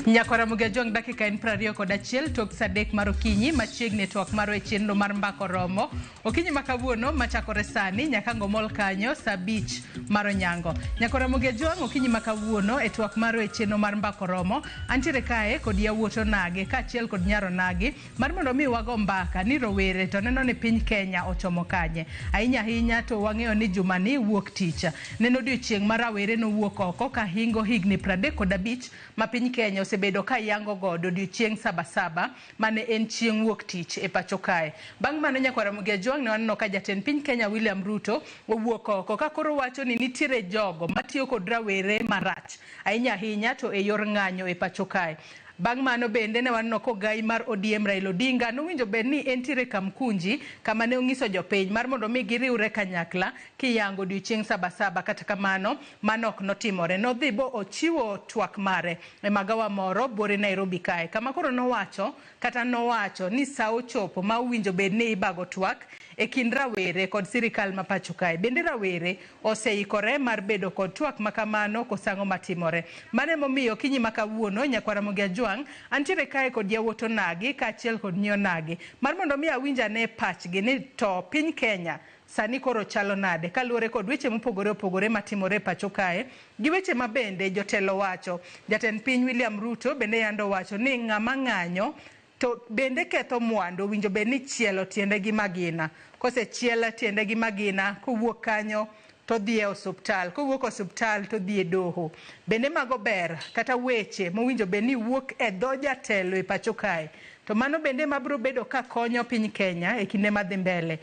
Nyakwara Ramogi Ajwang', dakika en 21 tok sa 3 mar okinyi. Machiegni e twak marwa e chenro mar Mbaka Oromo okinyi ma kawuono machakore sani nyaka ngomol kanyo sa 5 mar onyango. Nyakwara Ramogi Ajwang', okinyi ma kawuono e twak marwa e chenro mar Mbaka Oromo, antiere kae kod yawuot onagi kaachiel kod nyar onagi mar mondo mi wago mbaka ni rowere to neno ni piny Kenya ochomo kanye. Ahinya ahinya to wang'eyo ni jumani wuok tich neno odiochieng' ma rawere nowuok oko ka hingo higni 35 ma piny Kenya osebedo ka yango godo odiochieng' Sabasaba mane en chieng' wuok tich e pacho kae. Bang' mano, nyakwar Ramogi Ajwang', ne waneno ka jatend piny Kenya William Ruto owuok oko ka koro wacho ni nitiere jogo matiyo kod rawere marach ahinya ahinya to e yor ng'anyo e pacho kae. Bang' mano bende ne waneno kogai mar ODM Raila Odinga nowinjo bed ni entiere Kamkunji kama ne onyiso jopiny mar mondo mi giriwre kanyakla kiyango odiochieng' Sabasaba. Kata kamano mano ok notimore. Nodhi bo ochiwo twak mare e magawa moro buore Nairobi kae, kama koro nowacho kata nowacho ni sa ochopo ma owinjo bed ni ibago twak e kind rawere kod sirikal ma pacho kae. Bende rawere oseikore mar bedo kod twak ma kamano kosang'o matimore? Mano emomiyo okinyi ma kawuono, nyakwar Ramogi Ajwang', antiere kae kod yawuot onagi kaachiel kod nyi onagi mar mondo mi awinj ane pachgi ni to piny Kenya sani koro chalo nade kaluwore kod weche mopogore opogore matimore e pacho kae gi weche ma bende jotelo wacho. Jatend piny William Ruto bende yando wacho ni ng'ama ng'anyo to bende ketho mwandu owinjo bed ni chielo tiende gi magina. Kosechiel tiende gi magina, kowuok kanyo to dhi e osuptal, kowuok osuptal to dhi e doho. Bende mago ber kata weche mowinjo bed ni wuok e dho jatelo e pacho kae? To mano bende mabiro bedo ka konyo piny Kenya e kinde madhi mbele?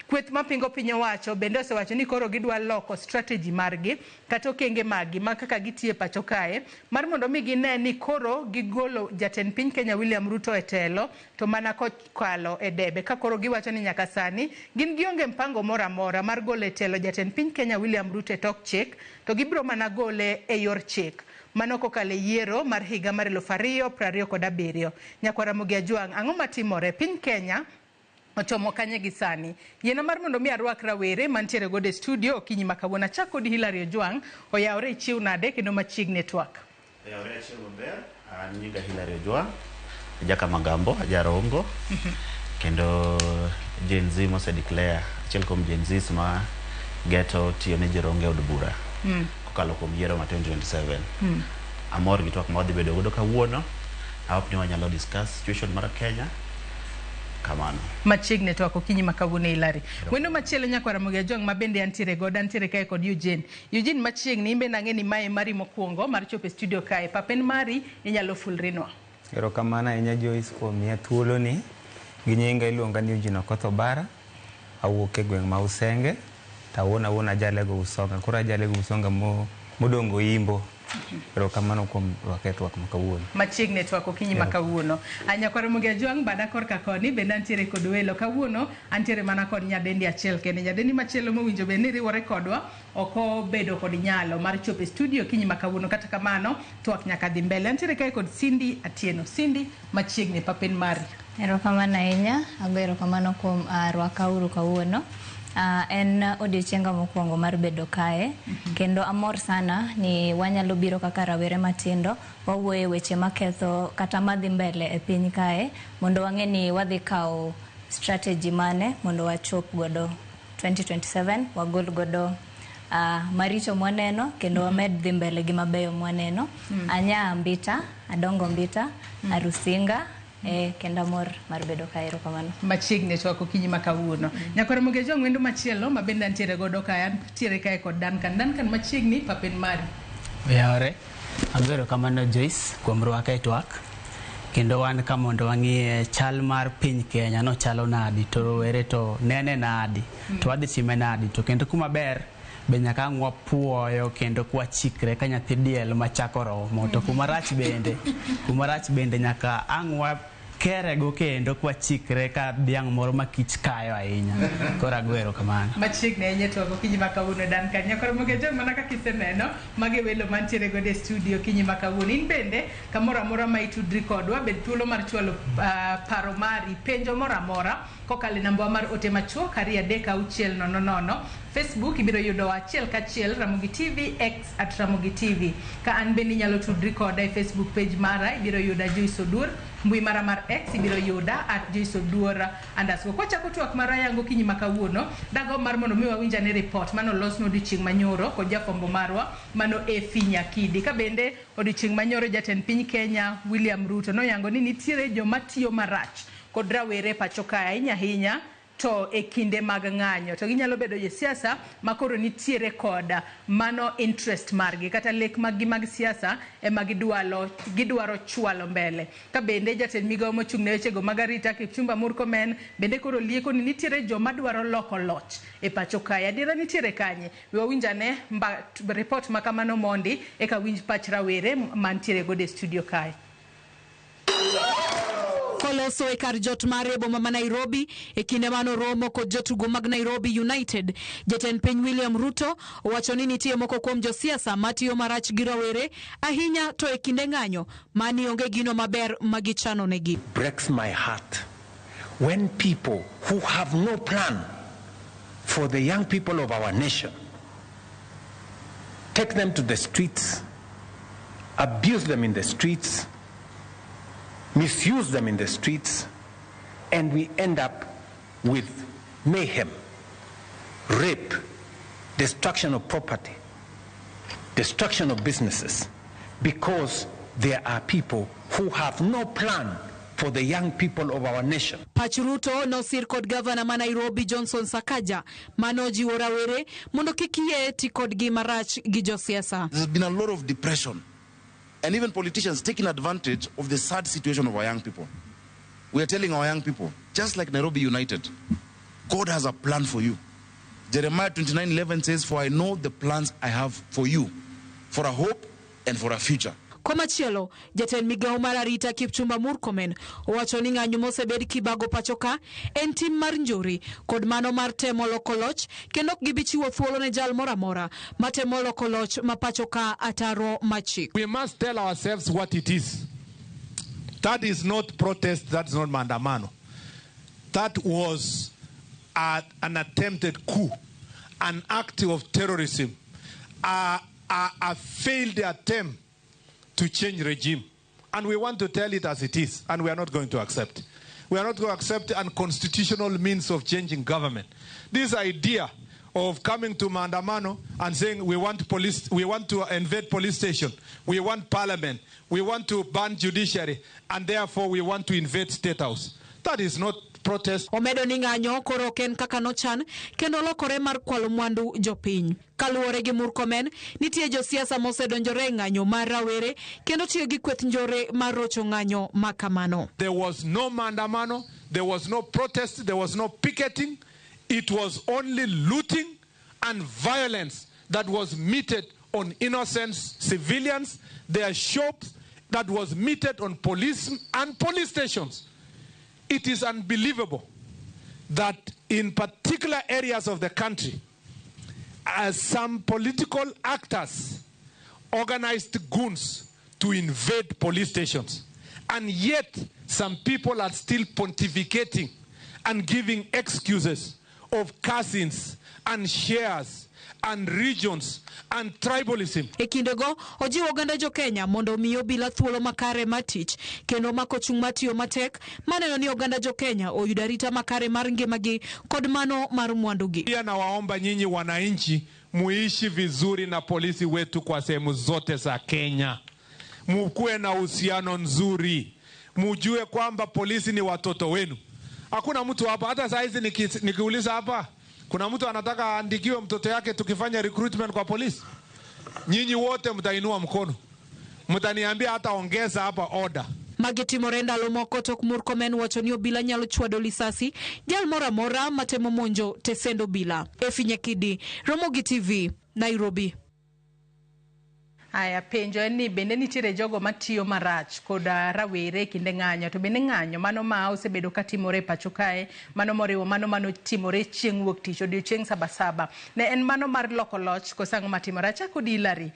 Kweth mapingo piny owacho bende osewacho ni koro gidwa loko strategy margi kata okenge maggi ma kaka gitiyo e pacho kae mar mondo mi gine ni koro gigolo jatend piny Kenya William Ruto e telo to mana kokalo e debe, ka koro giwacho ni nyaka sani gin gionge mpango moro amora mar golo e telo jatend piny Kenya William Ruto e tok chik, to gibiro mana gole e yor chik mano kokalo e yiero mar higa mar 2027. Nyakwar Ramogi Ajwang', ang'o matimore piny Kenya? Ochomo kanye gi sani? Yiena mar mondo mi arwak rawere mantiere godo e studio okinyi ma kawuono. Achak kod Hilary Ojwang'. Oyawore, ichiw nade kendo machiegni e twak? Oyawore, achiel maber. An nyinga Hilary Ojwang', jaka Magambo, jarongo, kendo Gen Z mose declare, achiel kuom Gen Zs ma geto tiyo ne jorongo e od bura kokalo kuom yiero ma 2027. Amor gi twak ma wadhi bedo godo kawuono. I hope ni wanyalo discuss situation mar Kenya. Kamano. Machiegni twak okinyi ma kawuono, Hilary. Wendo machielo, nyakwar Ramogi Ajwang', ma bende antiere godo, antiere kae kod Eugene. Eugene, machiegni, in bende ang'e ni mae mari mokwongo mar chopo e studio kae. Papen mari, inyalo fulrinwa. Erokamano ahinya, Joyce, kuom miya thuoloni. Gi nyinga iluonga ni Eugene Okoth Obara. Awuok e gweng' ma Usenge, to awuon awuon ajalego Usonga. Koro ajalego Usonga modongo Imbo. Erokamano kuom rwaka e twak ma kawuono. Machiegni e twak okinyi ma kawuono. Nyakwar Ramogi Ajwang', bada korka koni bende antiere kod welo. Kawuono antiere mana kod nyadendi achiel kende. Nyadendi machielo mowinjo bed ni riwore kodwa ok obedo kod nyalo mar chopo e studio okinyi ma kawuono. Kata kamano, twak nyaka dhi mbele. Antiere kae kod Cindy Atieno. Cindy, machiegni, papen mari. Erokamano ahinya, ago erokamano kuom rwaka uru kawuono. En odiochienga mokwongo mar bedo kae, kendo amor sana ni wanyalo biro kaka rawere matindo, wawuoyo e weche maketho kata madhi mbele e piny kae, mondo wang'e ni wadhi kawo strategy mane mondo wachop godo 2027, wagol godo maricho mwaneno kendo wamed dhi mbele gi mabeyo mwaneno. Anya Mbita, adongo Mbita, Arusinga, kendo amor mar bedo kae. Erokamano. Machiegni e twak okinyi ma kawuono. Nyakwar Ramogi Ajwang', wendo machielo ma bende antiere godo kae, antiere kae kod Duncan. Duncan, machiegni, papen mari. Oyawore, ago erokamano, Joyce, kuom rwaka e twak. Kendo wan ka mondo wang'iye chal mar piny Kenya nochalo nadi, to rowere to nene nadi, to wadhi time nadi, to kendo kuma ber be nyaka ang' wapuoyo kendo kwachikre ka nyathi diel machako romo, to kuma rach bende nyaka ang' wakerego kendo kwachikre ka dhiang' moro ma kich kayo ahinya. Koro ago erokamano. Machiegni ahinya e twak okinyi ma kawuono, Duncan. Nyakwar Ramogi Ajwang', mana kaka iseneno, magi e welo mantiere godo e studio okinyi ma kawuono. In bende kamoro amora ma itudri kodwa, bed thuolo mar chwalo paro mari, penjo moro amora kokalo e namba mar ote machuok 23600. Facebook ibiro yudo achiel kachiel Ramogi TV, X at Ramogi TV. Ka an bende inyalo tudri koda e Facebook page mara, ibiro yuda Joyce Oduor. Mbui mara mar X ibiro yuda at Joyce Oduor underscore. Kwachako twak mar ayango okinyi ma kawuono, dago mar mondo mi wawinj ane report mano olosno odiochieng' manyoro kod jafwambo marwa mano Effie Nyakidi. Ka bende odiochieng' manyoro jatend piny Kenya William Ruto noyango ni nitiere joma tiyo marach kod rawere pacho kae ahinya ahinya to e kinde mag ng'anyo to ginyalo bedo josiasa makoro nitiere koda mano interest margi kata lek mag gi mag siasa ema gidwalo gidwaro chwalo mbele. Ka bende jatend migawo mochung' ne wechego mag arita Kipchumba Murkomen bende koro lieko ni nitiere joma dwaro loko loch e pacho kae. Adiera nitiere kanye? We wawinj ane mba, report ma kamano mondi eka winj pach rawere mantiere godo e studio kae. Koloso e kar jot mare e boma ma Nairobi e kinde mano romo kod jotugo mag Nairobi United. Jatend piny William Ruto owacho ni nitie moko kuom josiasa matiyo marach gi rawere ahinya to e kinde ng'anyo mani onge gino maber ma gichano negi. Breaks my heart when people who have no plan for the young people of our nation take them to the streets, abuse them in the streets, misuse them in the streets, and we end up with mayhem, rape, destruction of property, destruction of businesses, because there are people who have no plan for the young people of our nation. Pach Ruto nosir kod gavana ma Nairobi Johnson Sakaja manojiwo rawere mondo kik yie ti kodgi marach gi josiasa. There's been a lot of depression and even politicians taking advantage of the sad situation of our young people. We are telling our young people, just like Nairobi United, God has a plan for you. Jeremiah 29:11 says, "For I know the plans I have for you, for a hope and for a future." Komachielo, jatend migawo mar arita Kipchumba Murkomen owacho ni ng'anyo mosebed kibago pacho ka en tim mar njore kod mano mar temo loko loch kendo ok gibi chiwo thuolo ne jal moro amora matemo loko loch ma pacho ka ataro machik. We must tell ourselves what it is. That is not protest, that is not maandamano. That was an attempted coup, an act of terrorism, a failed attempt to change regime. And we want to tell it as it is, and we are not going to accept. We are not going to accept unconstitutional means of changing government. This idea of coming to maandamano and saying we want police, we want to invade police station, we want parliament, we want to ban judiciary, and therefore we want to invade state house. That is not protest. Omedo ni ng'anyo koro ok en kaka nochan kendo lokore mar kwalo mwandu jopiny. Kaluwore gi Murkomen, nitie josiasa mosedonjore e ng'anyo mar rawere kendo tiyo gi kweth njore mar rocho ng'anyo ma kamano. There was no maandamano, there was no protest, there was no picketing. It was only looting and violence that was meted on innocent civilians, their shops, that was meted on police and police stations. It is unbelievable that in particular areas of the country, as some political actors organized goons to invade police stations, and yet some people are still pontificating and giving excuses of cousins and shares and regions and tribalism. E kindego, ojiwo oganda jo-Kenya mondo omi obila thuolo makare mar tich kendo mako chung' matiyo matek maneno ni oganda jo-Kenya oyudo arita makare mar ngimagi kod mano mar mwandugi. Pia nawaomba nyinyi wananchi muishi vizuri na polisi wetu kwa sehemu zote za Kenya, mukuwe na uhusiano nzuri, mujue kwamba polisi ni watoto wenu. Hakuna mtu hapa, hata saa hizi nikiuliza hapa, kuna mtu anataka aandikiwe mtoto yake tukifanya recruitment kwa polisi? Nyinyi wote mtainua mkono, mtaniambia hata ongeza hapa order. Magi timore ndalo moko tok Murkomen wacho ni obila nyalo chwado lisasi jal moro amora matemo monjo tesend obila. Effie Nyakidi, Ramogi TV, Nairobi. Aya, penjo en ni bende nitiere jogo matiyo marach koda rawere e kinde ng'anyo, to bende ng'anyo mano ma osebedo katimore e pacho kae, mano moriwo mano manotimore chieng' wuok tich odiochieng' Sabasaba, ne en mano mar loko loch koso ang'o matimore? Achako di Hilary,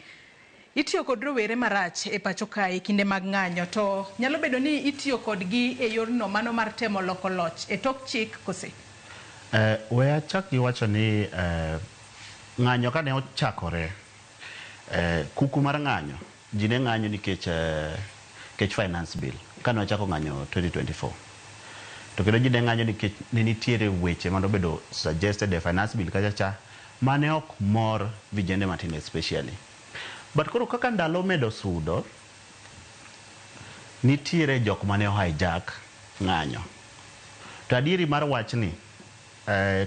itiyo kod rowere marach e pacho kae e kinde mag ng'anyo, to nyalo bedo ni itiyo kodgi e yorno mano mar temo loko loch e tok chik kose? We achak gi wacho ni Ng'anyo kane ochakore, kuku mar ng'anyo, ji ne ng'anyo nikech nikech finance bill kane wachako ng'anyo 2024. To kendo ji ne ng'anyo nikech ne nitiere weche manobedo suggested e finance bill kacha cha mane ok mor vijende matindo especially. But koro kaka ndalo medo sudo, nitiere jok mane o hijack ng'anyo. To adieri mar wachni,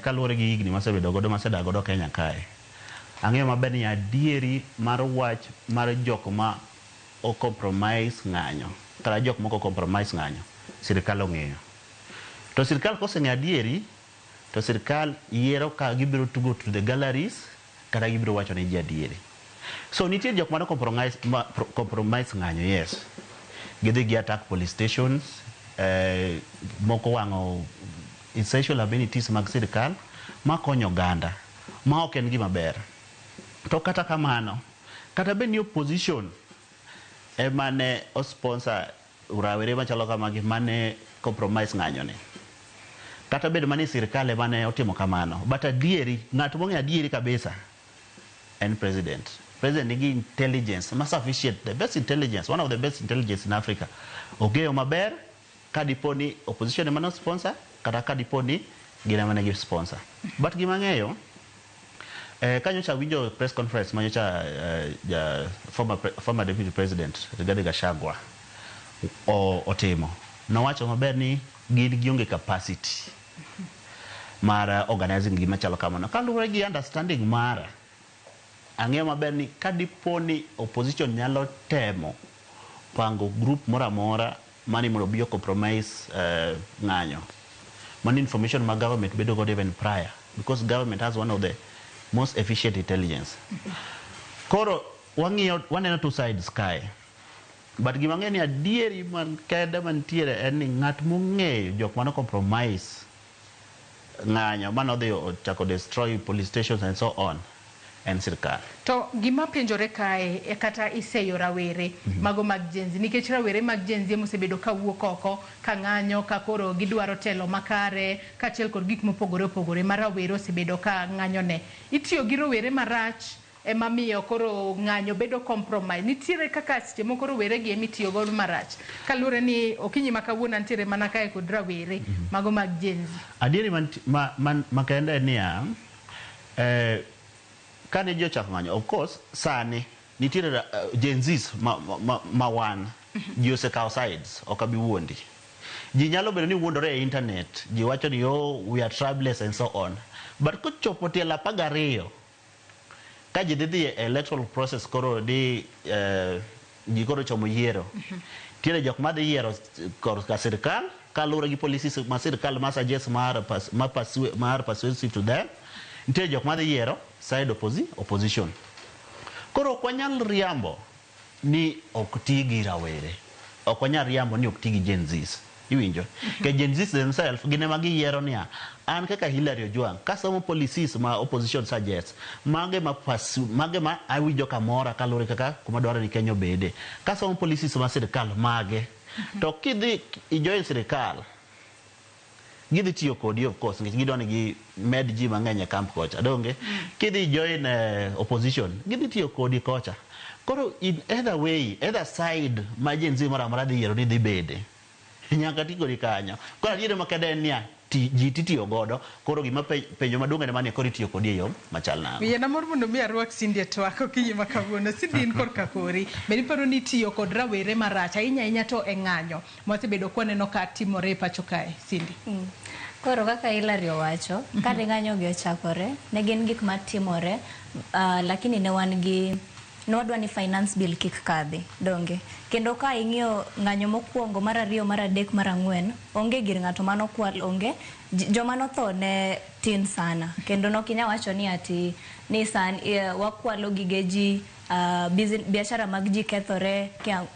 kaluwore gi higni masebedo godo masedak godo Kenya kae, ang'eyo maber ni adieri mar wach mar jok ma o compromise ng'anyo kata jok moko compromise ng'anyo, sirikal ong'eyo. To sirikal koseng'eyo adieri, to sirikal yiero ka gibiro tugo to the galleries kata gibiro wacho ne ji adieri. So nitie jok mane compromise ng'anyo, yes. Gidhi gi attack police stations, moko wang'o essential amenities mag sirikal makonyo oganda, ma ok en gima ber. To kata kamano, kata bed ni opposition ema ne o sponsor rawere machalo kamagi mane compromise ng'anyo ni. Kata bed mani sirikal ema ne otimo kamano, but adieri, ng'at mong'eyo adieri kabisa en president. President nigi intelligence ma sufficient, the best intelligence, one of the best intelligence in Africa. Ong'eyo maber ka dipo ni opposition ema ne sponsor kata ka dipo ni gin ema ne gi sponsor. But gima ang'eyo, ka nyocha awinjo press conference ma nyocha ja former deputy president Rigathi Gachagua otimo. Nowacho maber ni gin gionge capacity mar organizing gima chalo kamano. Kaluwore gi understanding mara, ang'eyo maber ni ka dipo ni opposition nyalo temo pango group moro amora mani mondo obi o compromise ng'anyo. Mano information ma government bedo godo even prior, because government has one of the most efficient intelligence. Koro wang'iyo waneno two sides kae. But gima ang'eyo ni adieri man kende mantiere en ni ng'at mong'eyo jok mano compromise ng'anyo manodhi ochako destroy police stations and so on en sirkal. To gima penjore kae e kata iseyo rawere mago mag Gen Z, nikech rawere mag Gen Z mosebedo ka wuok oko ka ng'anyo ka koro gidwaro telo makare kaachiel kod gik mopogore opogore ma rawere osebedo ka ng'anyo ne. Itiyo gi rowere marach ema miyo koro ng'anyo bedo compromise. Nitiere kaka seche moko rowere gi ema itiyo godo marach. Kaluwore ni okinyi ma kawuono antiere mana kae kod rawere mago mag Gen Z. Adieri makende en niya, kane ji ochako ng'anyo, of course, sani nitiere Gen Zs ma wan ji osekawo sides, ok abi wuondi. Ji nyalo bedo ni wuondore e internet, ji wacho ni, "Oh, we are tribeless," and so on. But kochopo tielo 12, ka ji dhi e electoral process koro di ji koro chomo yiero. Nitiere jok madhi yiero korka sirikal kaluwore gi policies ma sirikal ma suggest mar persuasive to them. Nitiere jok madhi yiero side opposition. Koro ok wanyal riambo ni ok ti gi rawere. Ok wanyal riambo ni ok ti gi Gen Zs. Iwinjo? Ke Gen Zs themselves gin ema giyiero niya, an kaka Hillary Ojwang, kasomo policies ma opposition suggests, mage ma awinjo kamora kaluwore kaka kuma dwaro ni Kenya obede. Kasomo policies ma sirikal mage. To kidhi ijoin sirikal, gidhi tiyo kodi, of course, nikech gidwa ni gimed ji mang'eny e camp kocha, donge? Kidhi join opposition, gidhi tiyo kodi kocha. Koro in either way, either side ma Gen Z moro amora dhi yiero ni dhi bede, nyaka ti kodi kanyo. Koro adieri makende en niya, ji titiyo godo. Koro gima penjo maduong' en mani, koro itiyo kodi e yo machal nang'o? Yiena mor mondo mi arwak Cindy e twak okinyi ma kawuono. Cindy, in korka kori. Be iparo ni tiyo kod rawere marach ahinya ahinya to e ng'anyo mwasebedo kwaneno ka timore e pacho kae, Cindy? Koro kaka Hillary owacho, kane ng'anyo gi ochakore, ne gin gik matimore, lakini ne wan gi ne wadwa ni finance bill kik kadhi, donge? Kendo ka ing'iyo ng'anyo mokwongo, mar ariyo, mar adek, mar ang'wen, onge gir ng'ato manokwal, onge joma notho ne tin sana, kendo nokinya wacho ni ati ni san wakwalo gige ji, biashara mag ji kethore,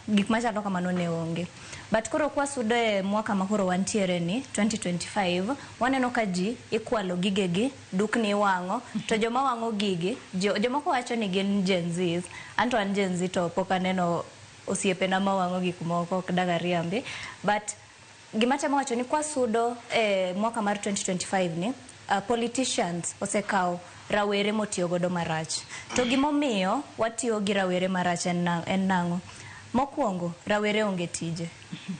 gik machalo kamano ne onge. But koro kwasudo e mwaka ma koro wantiere ni 2025, waneno ka ji ikwalo gigegi, dukni iwang'o, to joma wang'o gigi, jomoko wacho ni gin Gen Zs. Anto an Gen Z to pok aneno osiepena ma wang'o gik moko, ok dag ariambi. But gima temo wacho ni kwasudo e mwaka mar 2025 ni, politicians osekawo rawere motiyo godo marach. To gimomiyo watiyo gi rawere marach en nang'o? Mokwongo, rawere onge tije.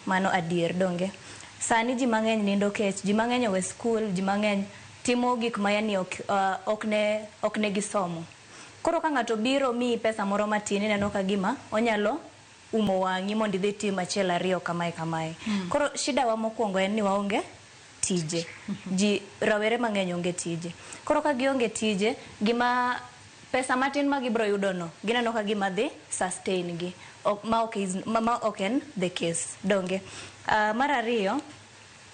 Mano adier, donge? Sani ji mang'eny nindo kech, ji mang'eny owe skul, ji mang'eny timo gik ma yani ok ne gisomo. Koro ka ng'ato biro miyi pesa moro matin, ineno ka gima onyalo umo wang'i mondo idhi tim achiel ariyo kamae kamae. Koro shida wa mokwongo en ni waonge tije. Ji rawere mang'eny onge tije. Koro ka gionge tije, gima pesa matin ma gibro yudo no, gineno ka gima dhi sustain gi. Ma ok en the case, donge? Mar ariyo,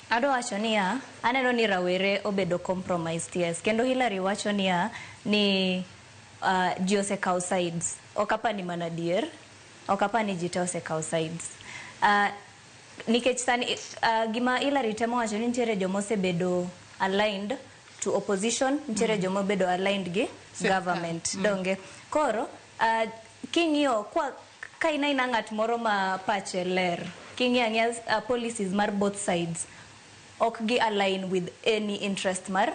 adwa wacho niya, aneno ni rawere obedo compromised, yes. Kendo Hillary wacho niya, ni ji osekawo sides. Ok apar ni mana adier. Ok apar ni ji te osekawo sides. Nikech sani gima Hillary temo wacho ni nitiere joma osebedo aligned to opposition, nitiere joma obedo aligned gi Sirkal. government, donge? Koro king'iyo kwa ka in aina ng'at moro ma pache ler, king'iyo ang'iya policies mar both sides, ok gi align with any interest mar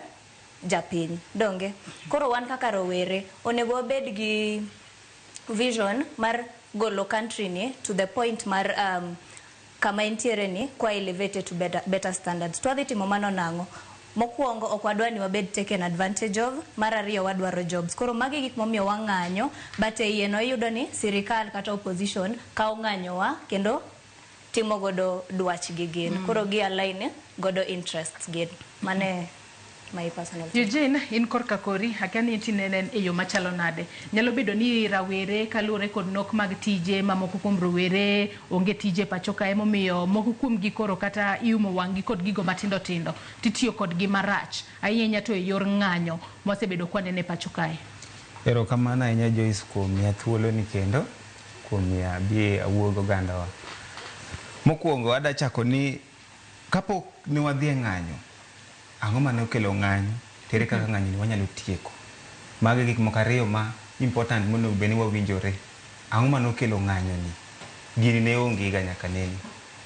japiny, donge? Koro wan kaka rowere onego wabed gi vision mar golo country ni to the point mar kama entiere ni kwa elevated to better standards. To wadhi timo mano nang'o? Mokwongo, ok wadwa ni wabed taken advantage of. Mar ariyo, wadwaro jobs. Koro magi gik momiyo wang'anyo, but e iye no iyudo ni sirikal kata opposition kawo ng'anyowa kendo timo godo dwachgi gin. Koro gi align godo interests gin. Mane my personal take. Eugene, in korka kori, akia ni tinene e yo machalo nade. Nyalo bedo ni rawere kaluwore kod nok mag tije ma moko kuom rowere onge tije pacho ka, emomiyo moko kuom gi koro kata iumo wang'gi kod gigo matindo tindo titiyo kodgi marach ahinya ahinya to e yor ng'anyo mwasebedo kwanene e pacho kae. Erokamano ahinya, Joyce, kuom miya thuolo ni kendo kuom miya abi awuo gi ogandawa. Mokwongo adwa chako ni kapok ne wadhi e ng'anyo, ang'o mane okelo ng'anyo, to ere kaka ng'anyo ni wanyalo tieko. Magi gik moko ariyo ma important monego bed ni wawinjore. Ang'o mane okelo ng'anyo ni? Gini ne onge ga nyaka nene.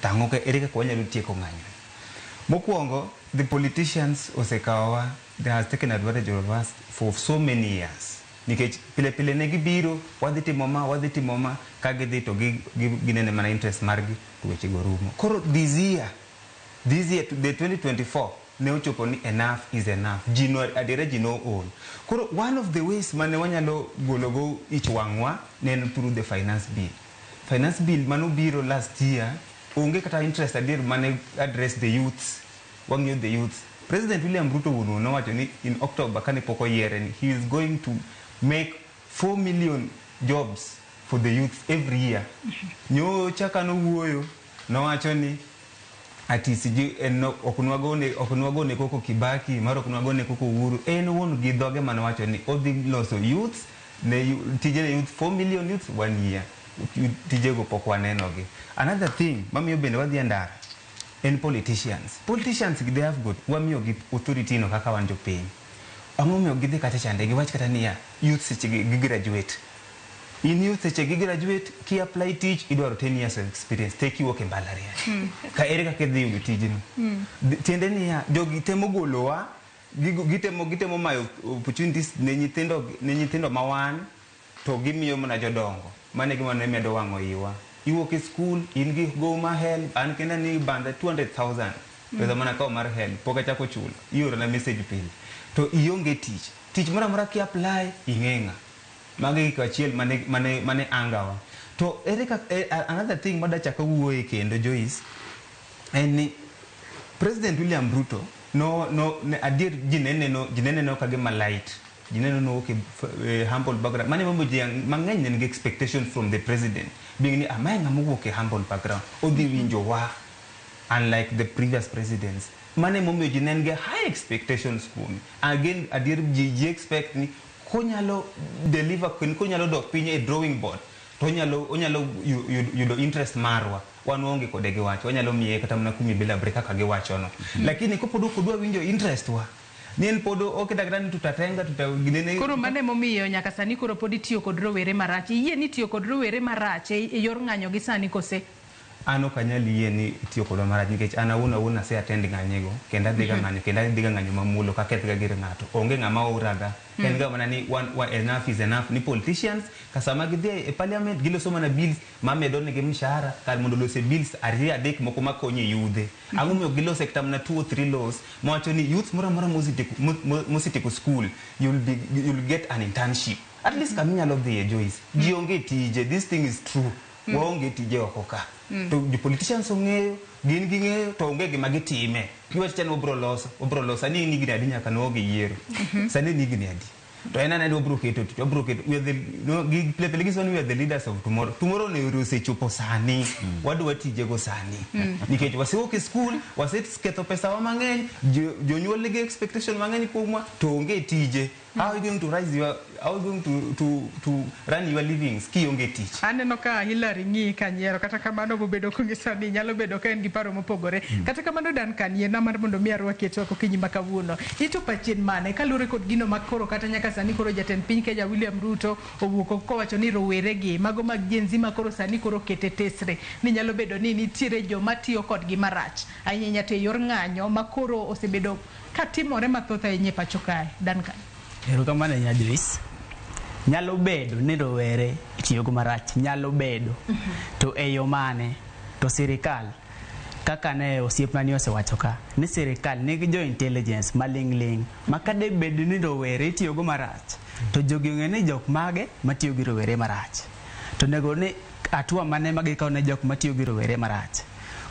To ang'o ere kaka wanyalo tieko ng'anyo ni? Mokwongo, the politicians osekawowa, they has taken advantage of us for so many years. Nikech pile pile ne gibiro, wadhi timo ma, wadhi timo ma, ka gidhi to ginene mana interest margi to weche go rumo. Koro this year, the 2024, ne ochopo ni enough is enough. Ji no, adiera ji no ool. Koro one of the ways mane wanyalo gologo ich wang'wa ne en through the finance bill. Finance bill manobiro last year, onge kata interest adier mane address the youths. Wang'iyo the youths. President William Ruto wuon nowacho ni in October kane pok oyiere ni he is going to make 4 million jobs for the youth every year. Nyocha kanowuoyo nowacho ni ati sijui en ok nwagone koko Kibaki mar ok nwagone koko Uhuru, en owuon gi dhoge manowacho ni odhi loso youths ne tije ne youth, 4 million youths one year. Tijego pok wanenogi. Another thing mamiyo bende wadhi e ndara en politicians. They have got, wamiyogi authority no kaka wan jopiny. Ang'o momiyo gidhi kata chande giwach kata niya youth seche gi graduate, in youth seche gi graduate ki apply tich idwaro 10 years of experience te kiwuok e mbalariany ka ere kaka idhi yudo tijno? Tiende niya jogi temo golowa, gitemo mayo opportunities ne nyithindo ma wan to gimiyo mana jodongo. Mano e gima ne medo wang'o iwa. Iwuok e skul in gi gowi mar HELB, an kenda ni banda 200,000 pesa mana kawo mar HELB pok achako chulo, iorona message pile to ionge tich. Tich moro amora ki apply ing'e ng'a. Mago e gik achiel mane angawa. To ere kaka another thing madachako wuoye kendo, Joyce, en ni President William Ruto no ne, adier ji ne neno ka gima light, ji ne neno nowuok e humble background. Mano emomiyo ji mang'eny ne nigi expectation from the president being ni amae ng'ama owuok e humble background, odhi winjo wa, unlike the previous presidents. Mano emomiyo ji ne nigi high expectations kuome. Again, adier ji expect ni konyalo deliver kendo konyalo dok piny e drawing board to onyalo yudo interest marwa. Wan waonge kode gi wach, wanyalo miye kata mana kumi bila break kaka giwachono, lakini kopod ok odwa winjo interest wa ni en pod oketa kata ni tutatenga tuta ginene. Koro mano emomiyo nyaka sani koro pod itiyo kod rowere marach. Iyie ni itiyo kod rowere marach e yor ng'anyo gi sani kose? An ok anyal yie ni itiyo kodwa marach nikech an awuon awuon ase attend ng'anyego kendo adhiga ng'anyo kendo adhiga ng'anyo mamuol ok akethga gir ng'ato. Onge ng'ama oraga. En ga mana ni wan, wa, enough is enough ni politicians ka sama gidhi e parliament giloso mana bills mamedo negi mshahara kar mondo olose bills ariyo adek moko makonyo yudhe. Ang'o momiyo gilose kata mana two or three laws mawacho ni youth moro amora mosetieko school you'll get an internship. At least kama inyalo dhiye Joyce. Ji onge tije. This thing is true. Waonge tije oko ka. To jo politicians ong'eyo, gin ging'eyo to onge gima gitime. Giwacho ni wabro loso, wabro loso. Sani en higni adi nyaka ne yiero. Sani en higni adi. To en aneno wabro keto tich, wabro keto. We are the, no, gi pile pile giso ni we are the leaders of tomorrow. Tomorrow ne osechopo sani. Wadwa tijego sani. Nikech wasewuok e school, waseketho pesa wa mang'eny, jonyuol nigi expectation mang'eny kuomwa, to onge tije. How are you going to rise your, how are you going to run your livings kionge tich? Aneno ka Hillary ng'iyi kanyiero kata kamano bobedo kong'isa ni nyalo bedo ka en gi paro mopogore. Kata kamano Duncan yiena mar mondo mi arwaki e twak okinyi ma kawuono. Ichopo achien mane kaluwore kod gino ma koro kata nyaka sani koro jatend piny Kenya William Ruto owuok kowacho ni rowere gi mago mag Gen Z ma koro sani koro kete tesre ni nyalo bedo ni nitiere joma tiyo kodgi marach ahinya to e yor ng'anyo ma koro osebedo katimore mathoth ahinya e pacho kae. Duncan. Erokamano ahinya Joyce. Nyalo bedo ni rowere itiyogo marach, nyalo bedo. To e yo mane? To sirikal, kaka ne osiepna ni osewacho ka, ni sirikal nigi jo intelligence maling' ling' ma ka de bed ni rowere itiyogo marach, to jogi ong'e ni jok mage matiyo gi rowere marach. To onego ni hatua mane ma gikawo ne jok matiyo gi rowere marach.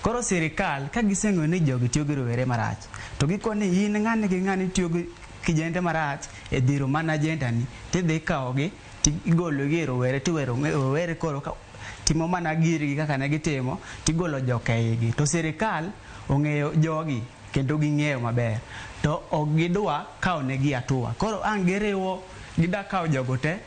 Koro sirikal ka giseng'eyo ni jogi tiyo gi rowere marach, to gikoni in ng'ani gi ng'ani tiyo gi kijende marach e dhiro mana agenda ni tidhi ikawogi tigologi e rowere tiwero rowere koro ka timo mana girgi kaka ne gitimo tigolo jok e igi to sirikal ong'eyo jogi kendo ging'eyo maber to ok gidwa kawo negi hatua koro ang' giriwo gida kawo jogo te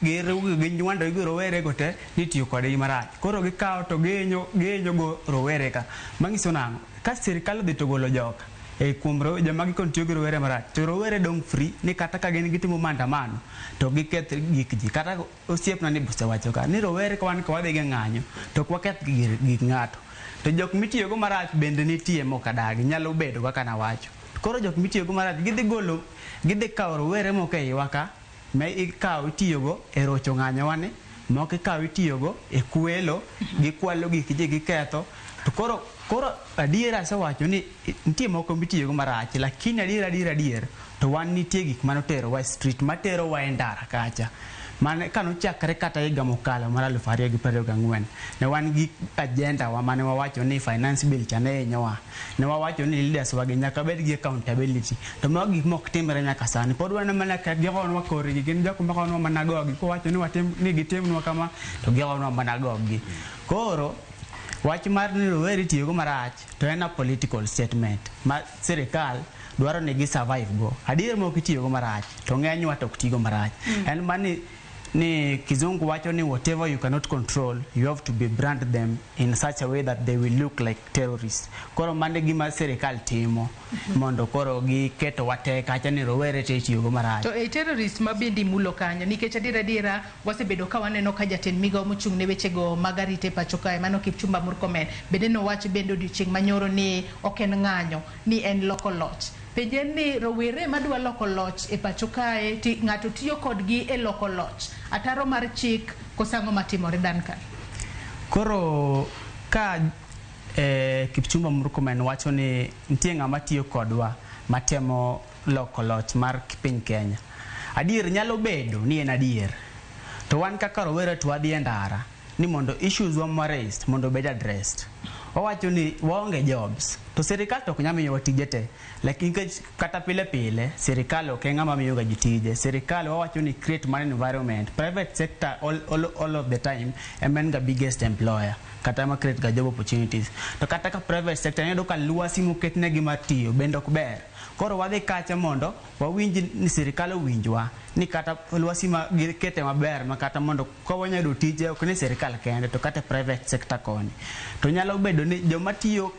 giriwo ginywando gi rowere go te nitiyo kodgi marach koro gikawo to gihinyo gihinyo go rowere ka manyiso nang'o ka sirikal odhi to golo joka e kuom joma gikon tiyo gi rowere marach to rowere dong' free ni kata ka gin gitimo maandamano to giketh gik ji kata osiepna ni osewacho ka ni rowere ka wan ka wadhi gi ng'anyo to ok waketh gik ng'ato to jok mitiyogo marach bende nitie mok adagi nyalo bedo kaka nawacho koro jok mitiyogo marach gidhi golo gidhi kawo rowere moko e iwa ka ma ikawo itiyogo e rocho ng'anyowa ni moko ikawo itiyogo e kwelo gikwalo gik ji giketho to koro koro adiera asewacho ni nitie moko mitiyogo marach lakini adier adier adier to wan nitie gik manoterowa e street materowa e ndara kacha mane kanochakre kata higa mokalo mar 2024 ne wan gi agenda wa mane wawacho ni finance bill cha ne hinyowa ne wawacho ni leaders wagi nyaka bed gi accountability to mago gik mok timre nyaka sani pod wan mana ka gigonwa korgi gin jok magonwa mana gogi kowacho ni watim ni gitimnwa kama to gigonwa mana gogi koro wach mar ni rowere itiyogo marach to en a political statement ma sirikal dwaro ni gi survive go adier moko itiyogo marach to ng'enywa to ok tigo marach en mani ni kizungu wacho ni whatever you cannot control you have to be brand them in such a way that they will look like terrorists koro mano e gima sirikal timo mondo koro giketo wate kacha ni rowere te itiyogo marach To e terrorist ma bende imulo kanyo nikech adiera adiera wasebedo ka waneno ka jatend migao mochung' ne wechego mag arita e pacho kae mano Kipchumba Murkomen bende nowacho bende odiochieng' manyoro ni ok en ng'anyo ni en loko loch. Penjo en ni rowere madwa loko loch e pacho kae ti ng'ato tiyo kodgi e loko loch ataro mar chik koso ang'o matimore Duncan? Koro ka Kipchumba Murkomen wacho ni nitie ng'ama tiyo kodwa matemo loko loch mar piny Kenya. Adier nyalo bedo ni en adier. To wan kaka rowere to wadhi e ndara ni mondo issues wa ma raised mondo obed addressed. Wawacho ni waonge jobs to sirikal to ok nyal miyowa tije te. Lakini nikech kata pile pile sirikal ok e ng'ama miyo ga ji tije. Sirikal wawacho ni create man environment. Private sector all of the time ema en ga biggest employer kata ma create ga job opportunities. To kata ka private sector iyudo ka lwasi moketnegi mar tiyo bende ok ber. Koro wadhi kacha mondo wawinj ni sirikal owinjwa ni kata lwasi ma gikete maber ma kata mondo ka wanyalo yudo tije ok ni sirikal kende to kata private sector koni. To nyalo bedo ni joma tiyo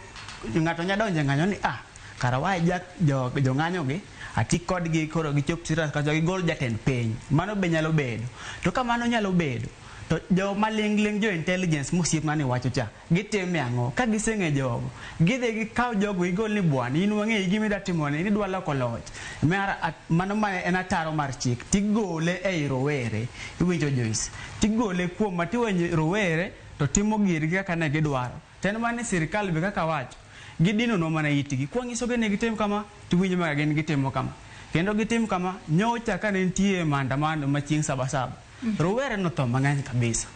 ng'ato nyalo donjo e ng'anyo ni ah kara wa jong'anyo gi ati kodgi koro gichop serious kacha gigol jatend piny. Mano be nyalo bedo. To ka mano nyalo bedo To joma ling' ling' jo intelligence mosiep mane wacho cha, gitime ang'o? Ka giseng'e jogo, gidhi gikaw jogo igol ni bwana, in wang'eyi gima idwa timone, in idwa loko loch. Mar mano ma en ataro mar chik, tigole ei rowere, iwinjo Joyce, tigole kuom ma tiwenyo rowere to timo girgi kaka ne gidwaro. To en mana ni sirikal be kaka wacho, gidinonwa mana itgi. Kwanyisogi ni gitim kama, tiwinjo mana gin gitimo kama. Kendo gitim kama, nyocha kane nitie maandamano ma chieng' Sabasaba, rowere notho mang'eny kabisa.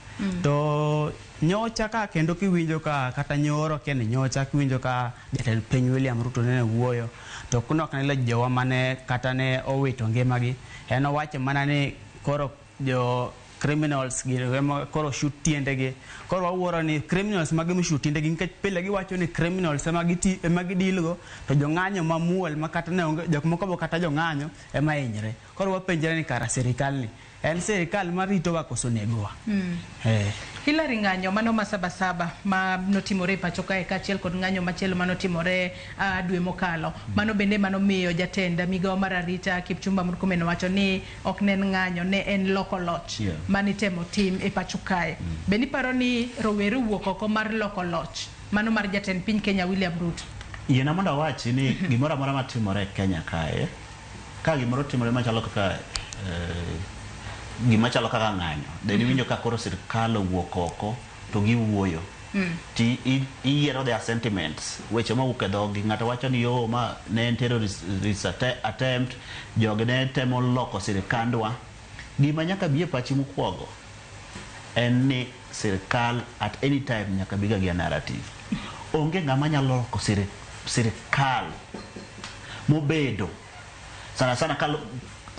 To nyocha ka kendo kiwinjo ka kata nyoro kia ni nyocha kiwinjo ka jatend piny William Ruto nene wuoyo to nok ne jowa mane kata ne owito ngimagi en owacho mana ni koro jo criminals gi ema koro shoot tiendegi koro wawuoro ni criminals mage mishoot tiendegi nikech pile giwacho ni criminals ema giti ema gidilgo to jong'anyo mamuol ma kata ne onge jok moko bo kata jong'anyo ema hinyre koro wapenjre ni kara sirikal ni en sirikal maritowa koso negowa. Hilary, ng'anyo mano ma Sabasaba ma notimore e pacho kae kaachiel kod ng'anyo machielo manotimore dwe mokalo, mano bende manomiyo jatend migawo mar arita Kipchumba Murkomen owacho ni ok ne en ng'anyo, ne en loko loch manitemo tim e pacho kae. Be niparo ni rowere owuok oko mar loko loch mano mar jatend piny Kenya William Ruto? Yiena mondo awachi ni gimoro amora matimore e Kenya kae, ka gimoro timore machalo kaka gima chalo kaka ng'anyo, then iwinjo ka koro sirikal owuok oko to giwuoyo ti iyiero their sentiments, weche mawuok e dhogi. Ng'ato wacho ni yo ma ne en terrorist attempt, jogi ne temo loko sirikandwa. Gima nyaka bi e pachi mokwongo en ni sirikal at any time nyaka biga gi a narrative. Onge ng'ama nyalo loko sirikal mobedo sana sana kalo,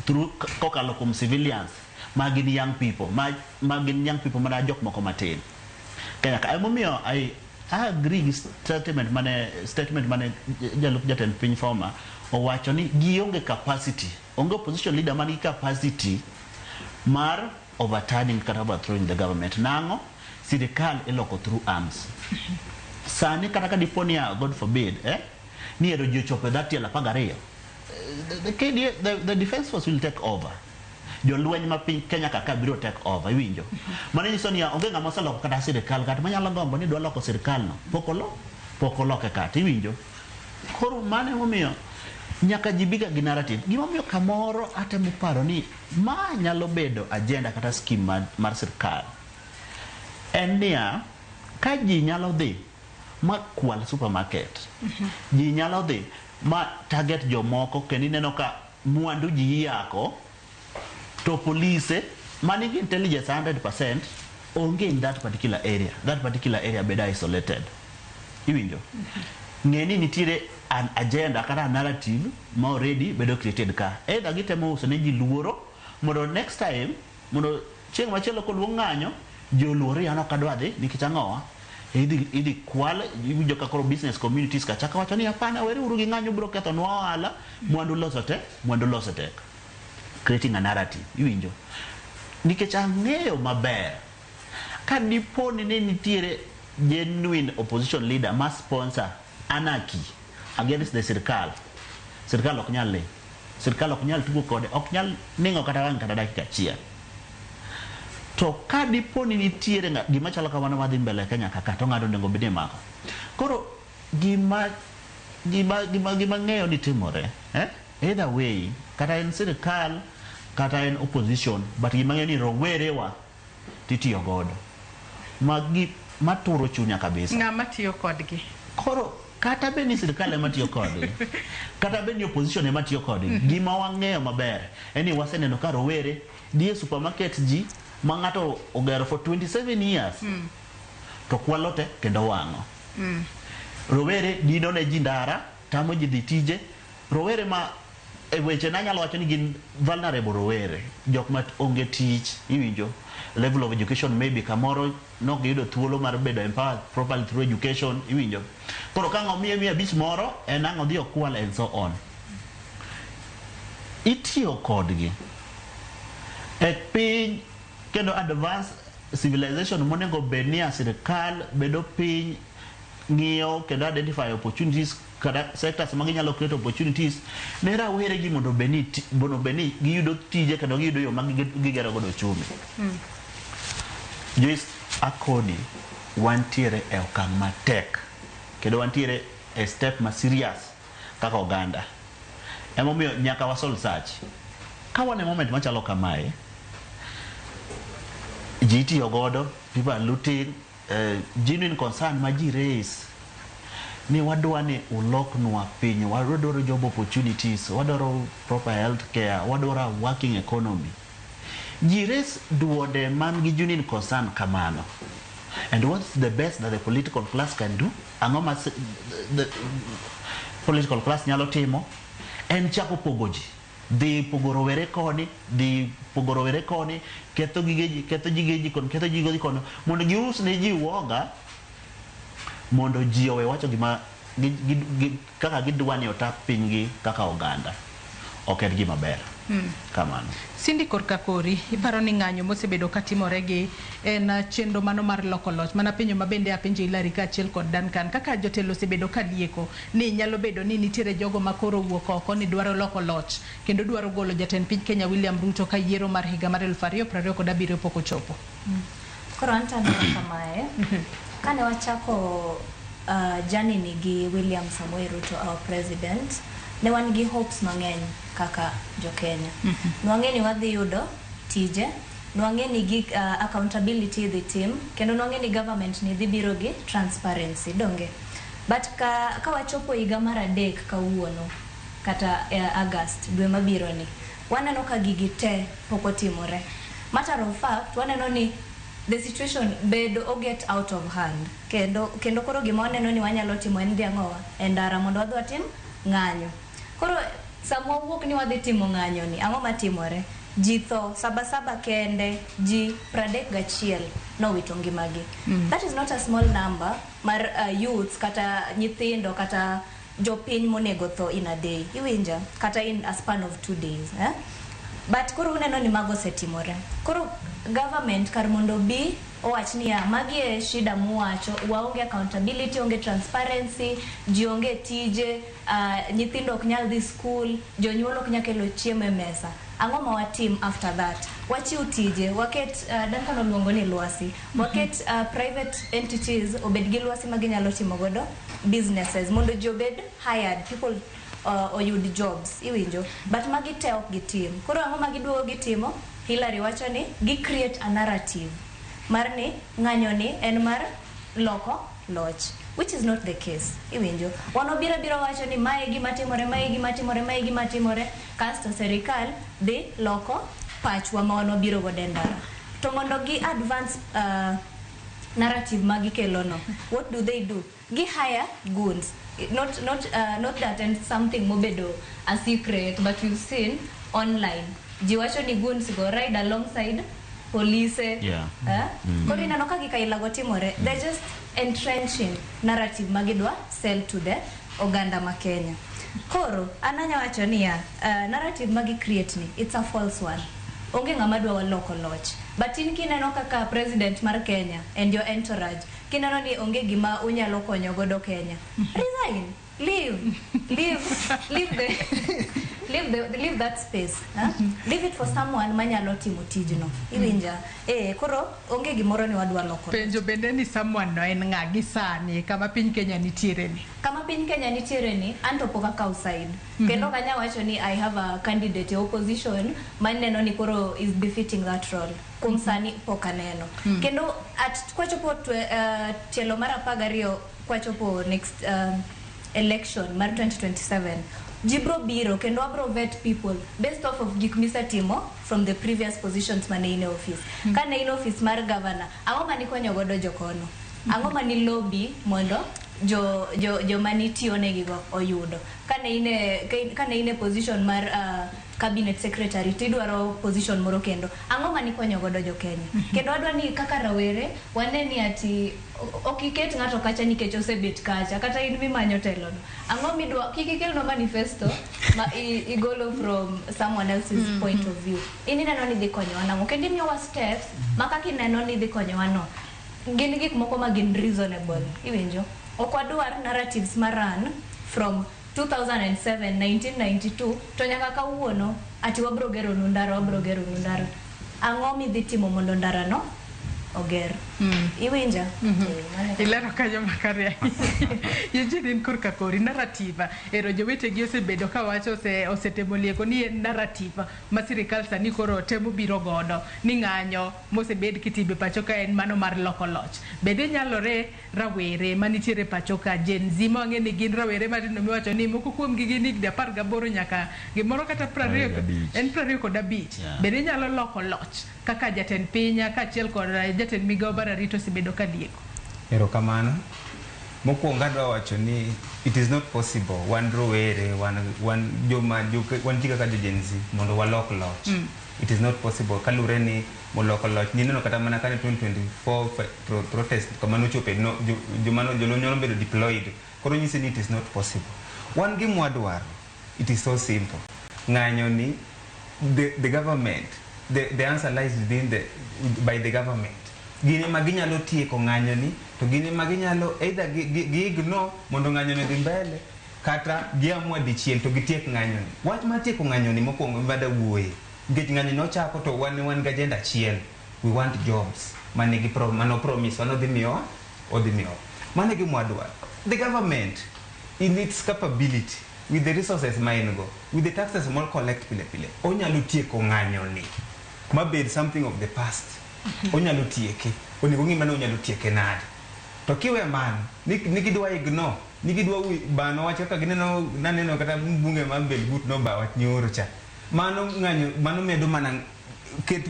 through kokalo kuom civilians ma gin young people ma gin young people mana jok moko matin Kenya ka. Emomiyo I agree gi statement mane jalup jatend piny former owacho ni gionge capacity, onge opposition leader man gi capacity mar overturning kata overthrowing the government. Nang'o? Sirikal iloko through arms. Sani kata ka dipo niya, God forbid, ni ero ji ochopo e that tielo 12, the KDA, the defense force will take over. Jolweny ma piny Kenya kaka biro take over, iwinjo? Mano nyiso niya onge ng'ama oseloko kata sirikal kata manyalo gombo ni dwa loko sirikal no pok oloke kata, iwinjo? Koro mano emomiyo nyaka ji biga gi narrative. Gimomiyo kamoro atemo paro ni ma nyalo bedo agenda kata scheme mar sirikal en niya, ka ji nyalo dhi ma kwal supermarket, ji nyalo dhi ma target jomoko, kendo ineno ka mwandu ji iyako to polise manigi intelligence 100% onge in that particular area, that particular area bedo isolated, iwinjo? Ng'e ni nitiere an agenda kata a narrative ma already bedo created ka. Either gitemo uso ne ji luoro mondo next time, mondo chieng' machielo koluong ng'anyo, ji oluor ni an ok adwa dhi nikech ang'owa idhi kwal. Iwinjo ka koro business communities ka chako wacho ni hapana, were uru gi ng'anyo, biro kethonwa ohala, mwandu loso tek, mwandu loso tek, creating a narrative, iwinjo? Nikech ang'eyo maber ka dipo ni ne nitiere genuine opposition leader ma sponsor anarchy against the sirikal, sirikal ok nyal ling', sirikal ok nyal tugo kode, ok nyal ning'o kata wang' kata dakika achiel. To ka dipo ni nitiere gima chalo kamano madhi mbele e Kenya kaka, to ng'ato onego bed ni imako. Koro gima ng'eyo ni timore, either way, kata en sirikal kata en opposition, but gima ng'eyo ni rowerewa titiyo godo magi maturo chunya kabisa. Ng'ama tiyo kodgi? Koro kata bed ni sirikal ema tiyo kodgi, kata bed ni opposition ema tiyo kodgi, gima wang'eyo maber en ni waseneno ka rowere dhi e supermarket ji ma ng'ato ogero for 27 years to kwalo te kendo wang'o. Rowere dino ne ji ndara, tamo ji dhi tije. Rowere ma e weche nanyalo wacho ni gin vulnerable rowere, jok ma onge tich, iwinjo? Level of education maybe kamoro nok giyudo thuolo mar bedo empowered properly through education, iwinjo? Koro ka ng'o miye 500 moro en ang' odhi okwal and so on. Itiyo kodgi e piny kendo advanced civilization monego bed ni a sirikal bedo piny ng'iyo kendo identify opportunities kata sectors ma ginyalo create opportunities ne rawere gi mondo bed ni giyudo tije kendo giyudo yo ma gigero godo ochumi. Joyce, akoni wantiere e okang' matek kendo wantiere e step ma serious kaka oganda. Emomiyo nyaka wa soul search. Ka wan e moment machalo kamae, ji itiyo godo, people are looting, genuine concern ma ji raise ni wadwa ni uloknwa piny, wadwaro job opportunities, wadwaro proper health care, wadwaro a working economy. Ji raise duonde man gi genuine concern kamano. And what's the best that the political class can do? Ang'o ma the political class nyalo timo? En chako pogo ji. Dhi pogo rowere koni, dhi pogo rowere koni, ketho gige ji, ketho gige ji kono, ketho gige ji kono, mondo gius ne ji uoga, mondo ji owe wacho gima kaka gidwa ni otap pinygi kaka oganda. Ok en gima ber. Kamano. Cindy, korka kori, iparo ni ng'anyo mosebedo katimore gi en chenro mano mar loko loch mana penjo ma bende apenjo Hilary kaachiel kod Duncan kaka jotelo osebedo ka lieko ni nyalo bedo ni nitiere jogo ma koro owuok oko ni dwaro loko loch kendo dwaro golo jatend piny Kenya William Ruto ka yiero mar higa mar 2027 pok ochopo. Koro an to aneno kamae. Kane wachako journey ni gi William Samoei Ruto, our president, ne wan gi hopes mang'eny kaka jo-Kenya. Nwang'e ni wadhi yudo tije, nwang'e ni gi accountability idhi tim, kendo nwang'e ni government ni dhi biro gi transparency, donge? But ka wachopo higa mar 3 kawuono, kata August, dwe mabiro ni, waneno ka gigi te pok otimore. Matter of fact, waneno ni the situation bedo o get out of hand. Kendo koro gima waneno ni wanyalo timo en dhi ang'owa e ndara mondo wadhi watim ng'anyo. Koro sama wawuok ni wadhi timo ng'anyo ni, ang'o matimore? Ji tho, Sabasaba kende, ji 31 nowito ngimagi. That is not a small number mar youths kata nyithindo kata jopiny monego tho in a day. Iwinja? Kata in a span of 2 days. Eh? But koro uneno ni mago osetimore. Koro government kar mondo bi owach niya, magi e shida muwacho, waonge accountability, onge transparency, ji onge tije, nyithindo ok nyal dhi school, jonyuol ok nyal kelo chiemo e mesa. Ang'o ma watim after that? Wachiw tije, waket, Duncan oluongo ni lwasi, waket private entities obed gi lwasi ma ginyalo timo godo businesses, mondo ji obed hired, people oyud jobs, iwinjo? But magi te ok gitim. Koro ang'o ma giduogo gitimo? Hillary wacho ni gi create a narrative mar ni ng'anyo ni en mar loko loch, which is not the case, iwinjo? Wan obiro biro wacho ni mae gima timore, mae gima timore, mae gima timore, kasto serikal dhi loko pachwa ma wan wabiro godo e ndara. To mondo gi advance narrative ma gikelo no, what do they do? Gi hire goons. Not that and something mobedo a secret, but we've seen online. Ji wacho ni goons go ride alongside police. Eh? Koro ineno ka gik aila go timore, they're just entrenching narrative ma gidwa sell to the oganda ma Kenya. Koro, an anya wacho niya, narrative ma gi create ni, it's a false one. Onge ng'ama dwa loko loch. But in kineno kaka president mar Kenya and your entourage, kineno ni onge gima unyalo konyo godo Kenya, resign, leave, leave, leave the, leave the, leave that space. Huh? Leave it for someone manyalo timo tijno. Iwinja? Koro onge gimoro ni wadwa loko. Penjo bende ni someone no en ng'a gi sani kama piny Kenya nitiere ni? Kama piny Kenya nitiere ni, an to pok akaw side. Kendo ok anyal wacho ni I have a candidate e opposition maneno ni koro is befitting that role. Kuom sani pok aneno. Kendo at kwachopo tielo mar 12 kwachopo next election mar 2027, ji bro biro kendo wabro vet people based off of gik misetimo from the previous positions mane in e office. Ka ne in office mar governor, ang'o mane ikonyo godo jokono? Ang'o mane lobby mondo joma nitiyonegigo oyudo? Ka ne in e position mar cabinet secretary to idwaro position moro kendo, ang'o mane ikonyo godo jo Kenya? Kendo wadwa ni kaka rawere wane ni ati ok iket ng'ato kacha nikech osebet kacha, kata in mimanyo telo no. Ang'o midwa, kik ikelnwa manifesto ma igolo from someone else's point of view. In ineno ni dhi konyowa nang'o? Kendo imiyowa steps ma kaka ineno ni dhi konyowa no. Gin gik moko ma gin reasonable, iwinjo? Ok wadwar narratives ma run from 2007, 1992 to nyaka kawuono ati wabro gero nu ndara, wabro gero nu ndara. Ang'o midhi timo mondo ndara no Oger. Iwinja? Mano e Ilero kanyo makare ahinya. Eugene, in korka kori narrative ero jowetegi osebedo kawacho osetemo lieko ni en narrative ma sirikal sani koro temo biro godo ni ng'anyo mosebed kitime pacho ka en mano mar loko loch. Bende nyalore rawere manitiere pacho ka, Gen Z ma wang'e ni gin rawere matindo miwacho ni moko kuomgi gin higni 18 nyaka gimoro kata 25 en 25, bende nyalo loko loch kaka jatend piny kaachiel kod jatend migao mar arita osebedo ka lieko? Erokamano. Mokwongo adwa wacho ni it is not possible wan rowere, wan joma wan ji kaka jo Gen Z mondo walok loch. It is not possible kaluwore ni moloko loch nineno kata mana kane 2024 protest kama nochope no, joma jolony nobedo deployed. Koro nyisi ni it is not possible. Wan gima wadwaro, it is so simple. Ng'anyo ni the government, the answer lies within the by the government. Gin ema ginyalo tieko ng'anyo ni to gin ema ginyalo either gi ignore mondo ng'anyo ni odhi mbele kata giamua dichiel to gitiek ng'anyo ni. Wach mar tieko ng'anyo ni mokwongo ema dawuoye nikech ng'anyo ni ochako to wan gi agenda achiel: we want jobs mane gi mano promise wan odhi miyowa, odhi miyowa. Mano e gima wadwaro. The government in its capability, with the resources ma en go, with the taxes mo collect pile pile, onyalo tieko ng'anyo ni mabed something of the past. Onyalo tieke. Onego ng'i mana onyalo tieke nade. To kiwe mano ni gidwa ignore, ni gidwa bano wach kaka gineno naneno kata mbunge mar Belgut noba wach nyoro cha, mano ng'anyo mano medo mana ket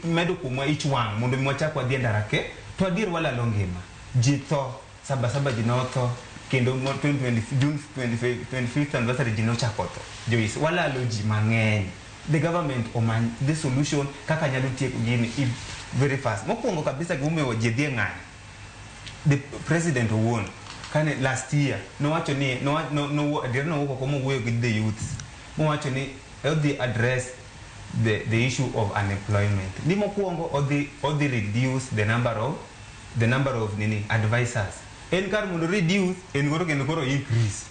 medo kuomwa ich wang' mondo mi wachak wadhi e ndara ke to adier walalo ngima ji. Tho saba saba ji notho kendo 2020 June 25 25th anniversary ji nochako tho. Joyce, walalo ji mang'eny. The government omany the solution kaka nyalo tieko gini very fast. Mokwongo kabisa, gimomiyo ji dhi e ng'anyo, the president owuon kane last year nowacho ni no, adier nowuok oko mowuoyo gi the youths mowacho ni odhi address the issue of unemployment, ni mokwongo odhi reduce the number of nini advisors. En kar mondo reduce, en koro kendo koro increase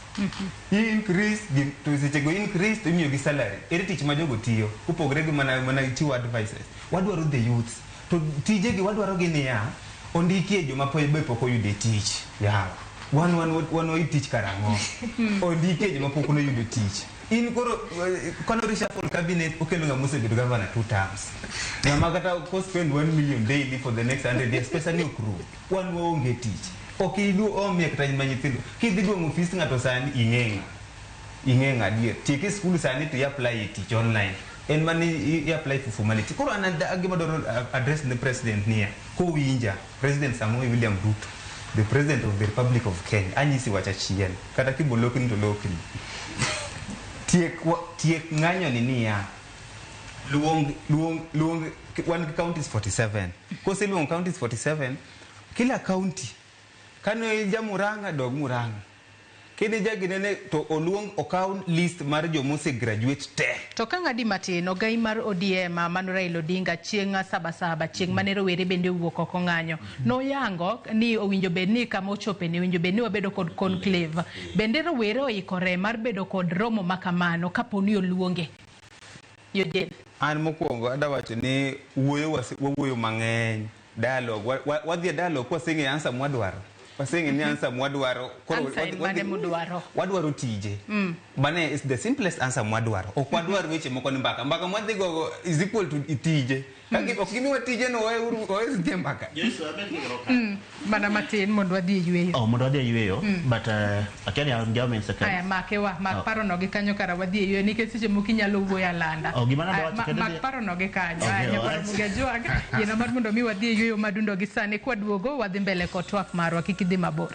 to sechego increase to imiyo gi salary. Ere tich ma jogo tiyo kopogre gi mana chiwo advices? Wadwaro the youths to tijegi wadwaro gi niya ondikie joma be pok oyudo tich. Yawa, wan wayud tich karang'o? Ondikie joma pok noyudo tich. In koro kano reshuffle cabinet, okelo ng'ama osebedo governor two terms, ng'ama kata ko spend 1 million daily for the next 100 years, pesa ni ok rum. Wan waonge tich, ok idu omiye kata ma nyithindo. Kidhi duong'o ofis ng'ato sani, ing'e ng'a, ing'e ng'a adier. Tiek e skul sani to i apply e tich online, en mana i apply for formality. Koro an gima dwaro address ne president niya, kowinja, President Samoei William Ruto, the president of the Republic of Kenya, anyisi wach achiel, kata kibolokni to lokni. Tiek ng'anyo ni niya luong wan gi counties 47. Koseluongo counties 47, kila county, kane ja Murang'a dog Murang'a, kine ja ginene to oluong okaw list mar jomose graduate te. To ka ng'adi matin, ogai mar ODM mano Raila Odinga chieng' Sabasaba, chieng' mane rowere bende owuok oko ng'anyo, noyango ni owinjo bed ni kama ochope ni owinjo bed ni wabedo kod conclave. Bende rowere oikore mar bedo kod romo ma kamano kapo ni oluonge? Eugene. An mokwongo adwa wacho ni wuoyo wawuoyo mang'eny, dialogue wadhi e dialogue kwaseng'eyo answer mwadwaro, waseng'e ni answer mwadwaro koro Answer en mane mudwaro? Wadwaro tije. Mane is the simplest answer mwadwaro. Ok wadwar weche moko ni mbaka mbaka mwadhi gogo is equal to tije. Ka ok gimiwa tije no, waweuru wawe dhi e mbaka. Mana matin mondo wadhi e yweyo. Oh, mondo wadhi e yweyo, but akia ni an gi how many seconds? Aya, make wa mak Oh. parono gi kanyo kara wadhi e yweyo nikech seche moko inyalo wuoyo alanda. Oh, gima nadwa Aya, wacho kendo mak parono gi kanyo. Okay, Aya, nyakwar alright. Muga Jwag, yiena mar mondo mi wadhi e yweyo madundo gi sani kwaduogo wadhi mbele kod twak marwa, kik idhi mabor.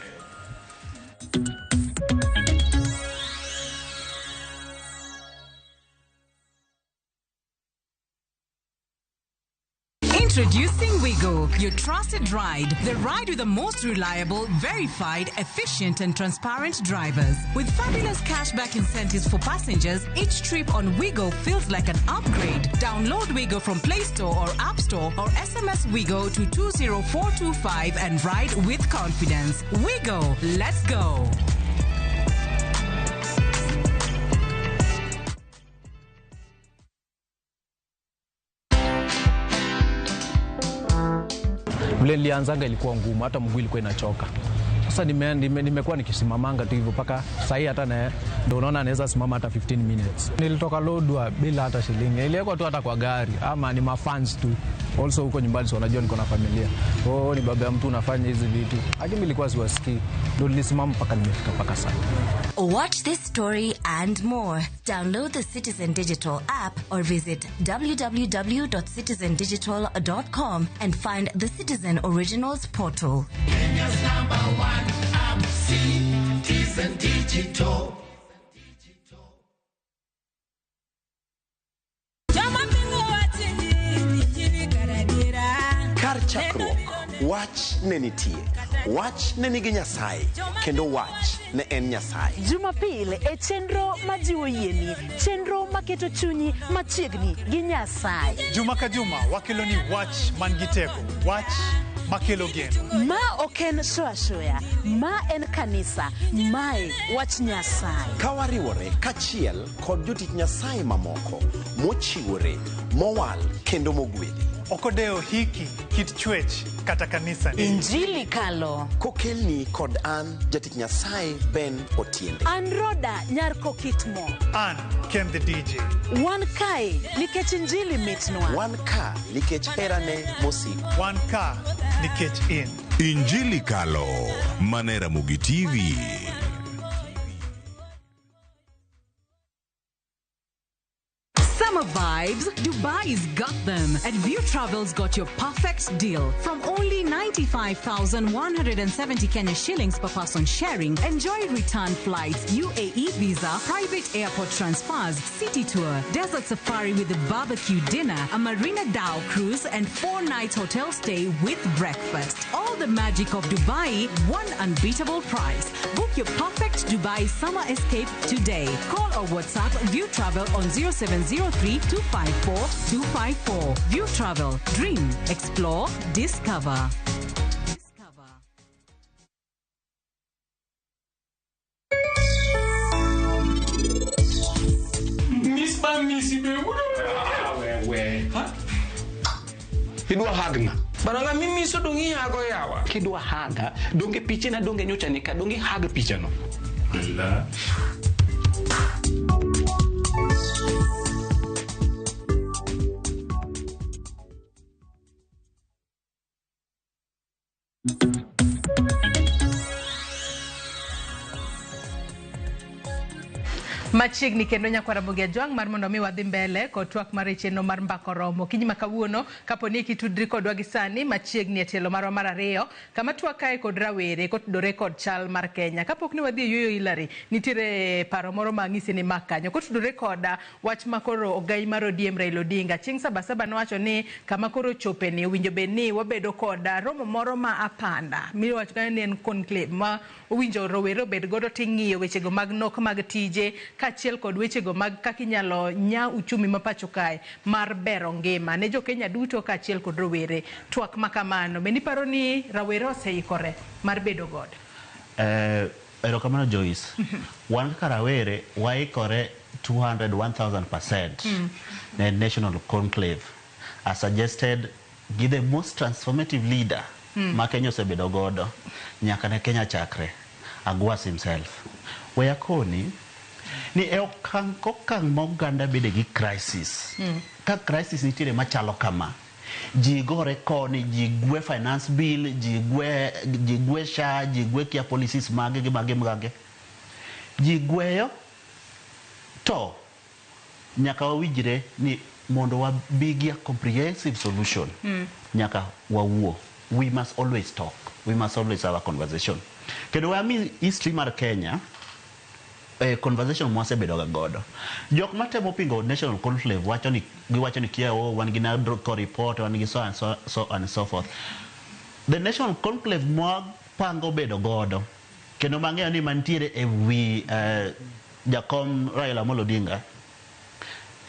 Introducing Wigo, your trusted ride. The ride with the most reliable, verified, efficient, and transparent drivers. With fabulous cashback incentives for passengers, each trip on Wigo feels like an upgrade. Download Wigo from Play Store or App Store or SMS Wigo to 20425 and ride with confidence. Wigo, let's go. Vile nilianzanga ilikuwa ngumu, hata mguu ilikuwa inachoka. Sasa nimekuwa nikisimamanga tu hivyo mpaka sahii, hata na ndio unaona naweza simama hata 15 minutes. Nilitoka Lodwar bila hata shilingi, iliwekwa tu hata kwa gari ama ni mafans tu. Also huko nyumbani si wanajua niko na familia. Oh, ni baba ya mtu unafanya hizi vitu, lakini nilikuwa siwasikii, ndio nilisimama mpaka nimefika mpaka sasa. Watch this story and more. Download the Citizen Digital app or visit www.citizendigital.com and find the Citizen Originals portal. Kenya's number one app, Citizen Digital. Kar chakruok, wach ne nitie, wach ne nigi Nyasaye, kendo wach ne en Nyasaye. Jumapil e chenro majiwo yieni, chenro maketo chunyi machiegni gi Nyasaye. Juma ka juma wakelo ni wach man gi teko, wach makelo geno. Ma ok en show ashoya, ma en kanisa, mae wach Nyasaye. Ka wariwore kachiel kod jotich Nyasaye mamoko mochiwore, mowal kendo mogwedhi. Ok odewo hiki, kit chwech kata kanisa. Injili kalo. Kokelni kod an jatich Nyasaye Ben Otiende. An Roda nyar Kokitmo. An Ken the DJ. Wan kae nikech injili mitnwa. Wan ka nikech herane mosiko. Wan ka nikech in. Injili Kalo, Mane Ramogi TV. Summer vibes, Dubai's got them. And View Travel's got your perfect deal. From only 95,170 Kenya shillings per person sharing, enjoy return flights, UAE visa, private airport transfers, city tour, desert safari with a barbecue dinner, a Marina Dhow cruise, and 4-night hotel stay with breakfast. All the magic of Dubai, one unbeatable price. Book your perfect Dubai summer escape today. Call or WhatsApp View Travel on 0703 254 254. View Travel. Dream, explore, discover. Idwa hagna baranga mimi so dongi hago yawa kidwa haga donge pichena donge nyocha nika donge hag pichano la. Machiegni kendo nyakwar Ramogi Ajwang' mar mondo mi wadhi mbele kod twak mar chenro mar Mbaka Oromo. Okinyi ma kawuono kapo ni kitudri kodwa gi sani machiegni e tielo marwa mar ariyo kama twak kae kod rawere kotudore kod chal mar Kenya. Kapok ni wadhi e yueyo Hillary, nitiere paro moro ma ang'isi ni mak kanyo kotudore koda wach ma koro ogai mar ODM Raila Odinga chieng' Sabasaba nowacho ni kama koro chope ni owinjo bed ni wabedo koda romo moro ma apanda miwacho kanyo ni en conclave ma owinjo rowere obed godo ting'iyo wechego mag nok mag tije kaachiel kod wechego mag kaka inyalo nya uchumi ma pacho kae mar bero ngima ne jo Kenya duto kaachiel kod rowere. Twak ma kamano bende iparo ni rawere oseikore mar bedo godo? Erokamano Joyce. Wan kaka rawere waikore 200 1000% ne National Conclave as suggested gi the most transformative leader ma Kenya osebedo godo nyaka ne Kenya chakre, Agwas himself. Weya koni ni e okang' kokang' ma oganda bede gi crisis. Ka crisis nitiere machalo kama, ji gore koni, ji gwe finance bill, ji gwe SHA, ji gwe kia policies mage gi mage mage. Ji gweyo to nyaka wawinjre ni mondo wabi gi a comprehensive solution. Nyaka wawuo. We must always talk. We must always have a conversation. Kendo wami history mar Kenya, conversation mwasebedo ga godo. Jok matemo pingo National Conclave wacho ni giwacho ni kia wan gi NADCO report, wan gi so and so, so and so forth. The National Conclave mwapango bedo godo kendo mang'eyo ni mantiere e wi Jakom Raila Amolo Odinga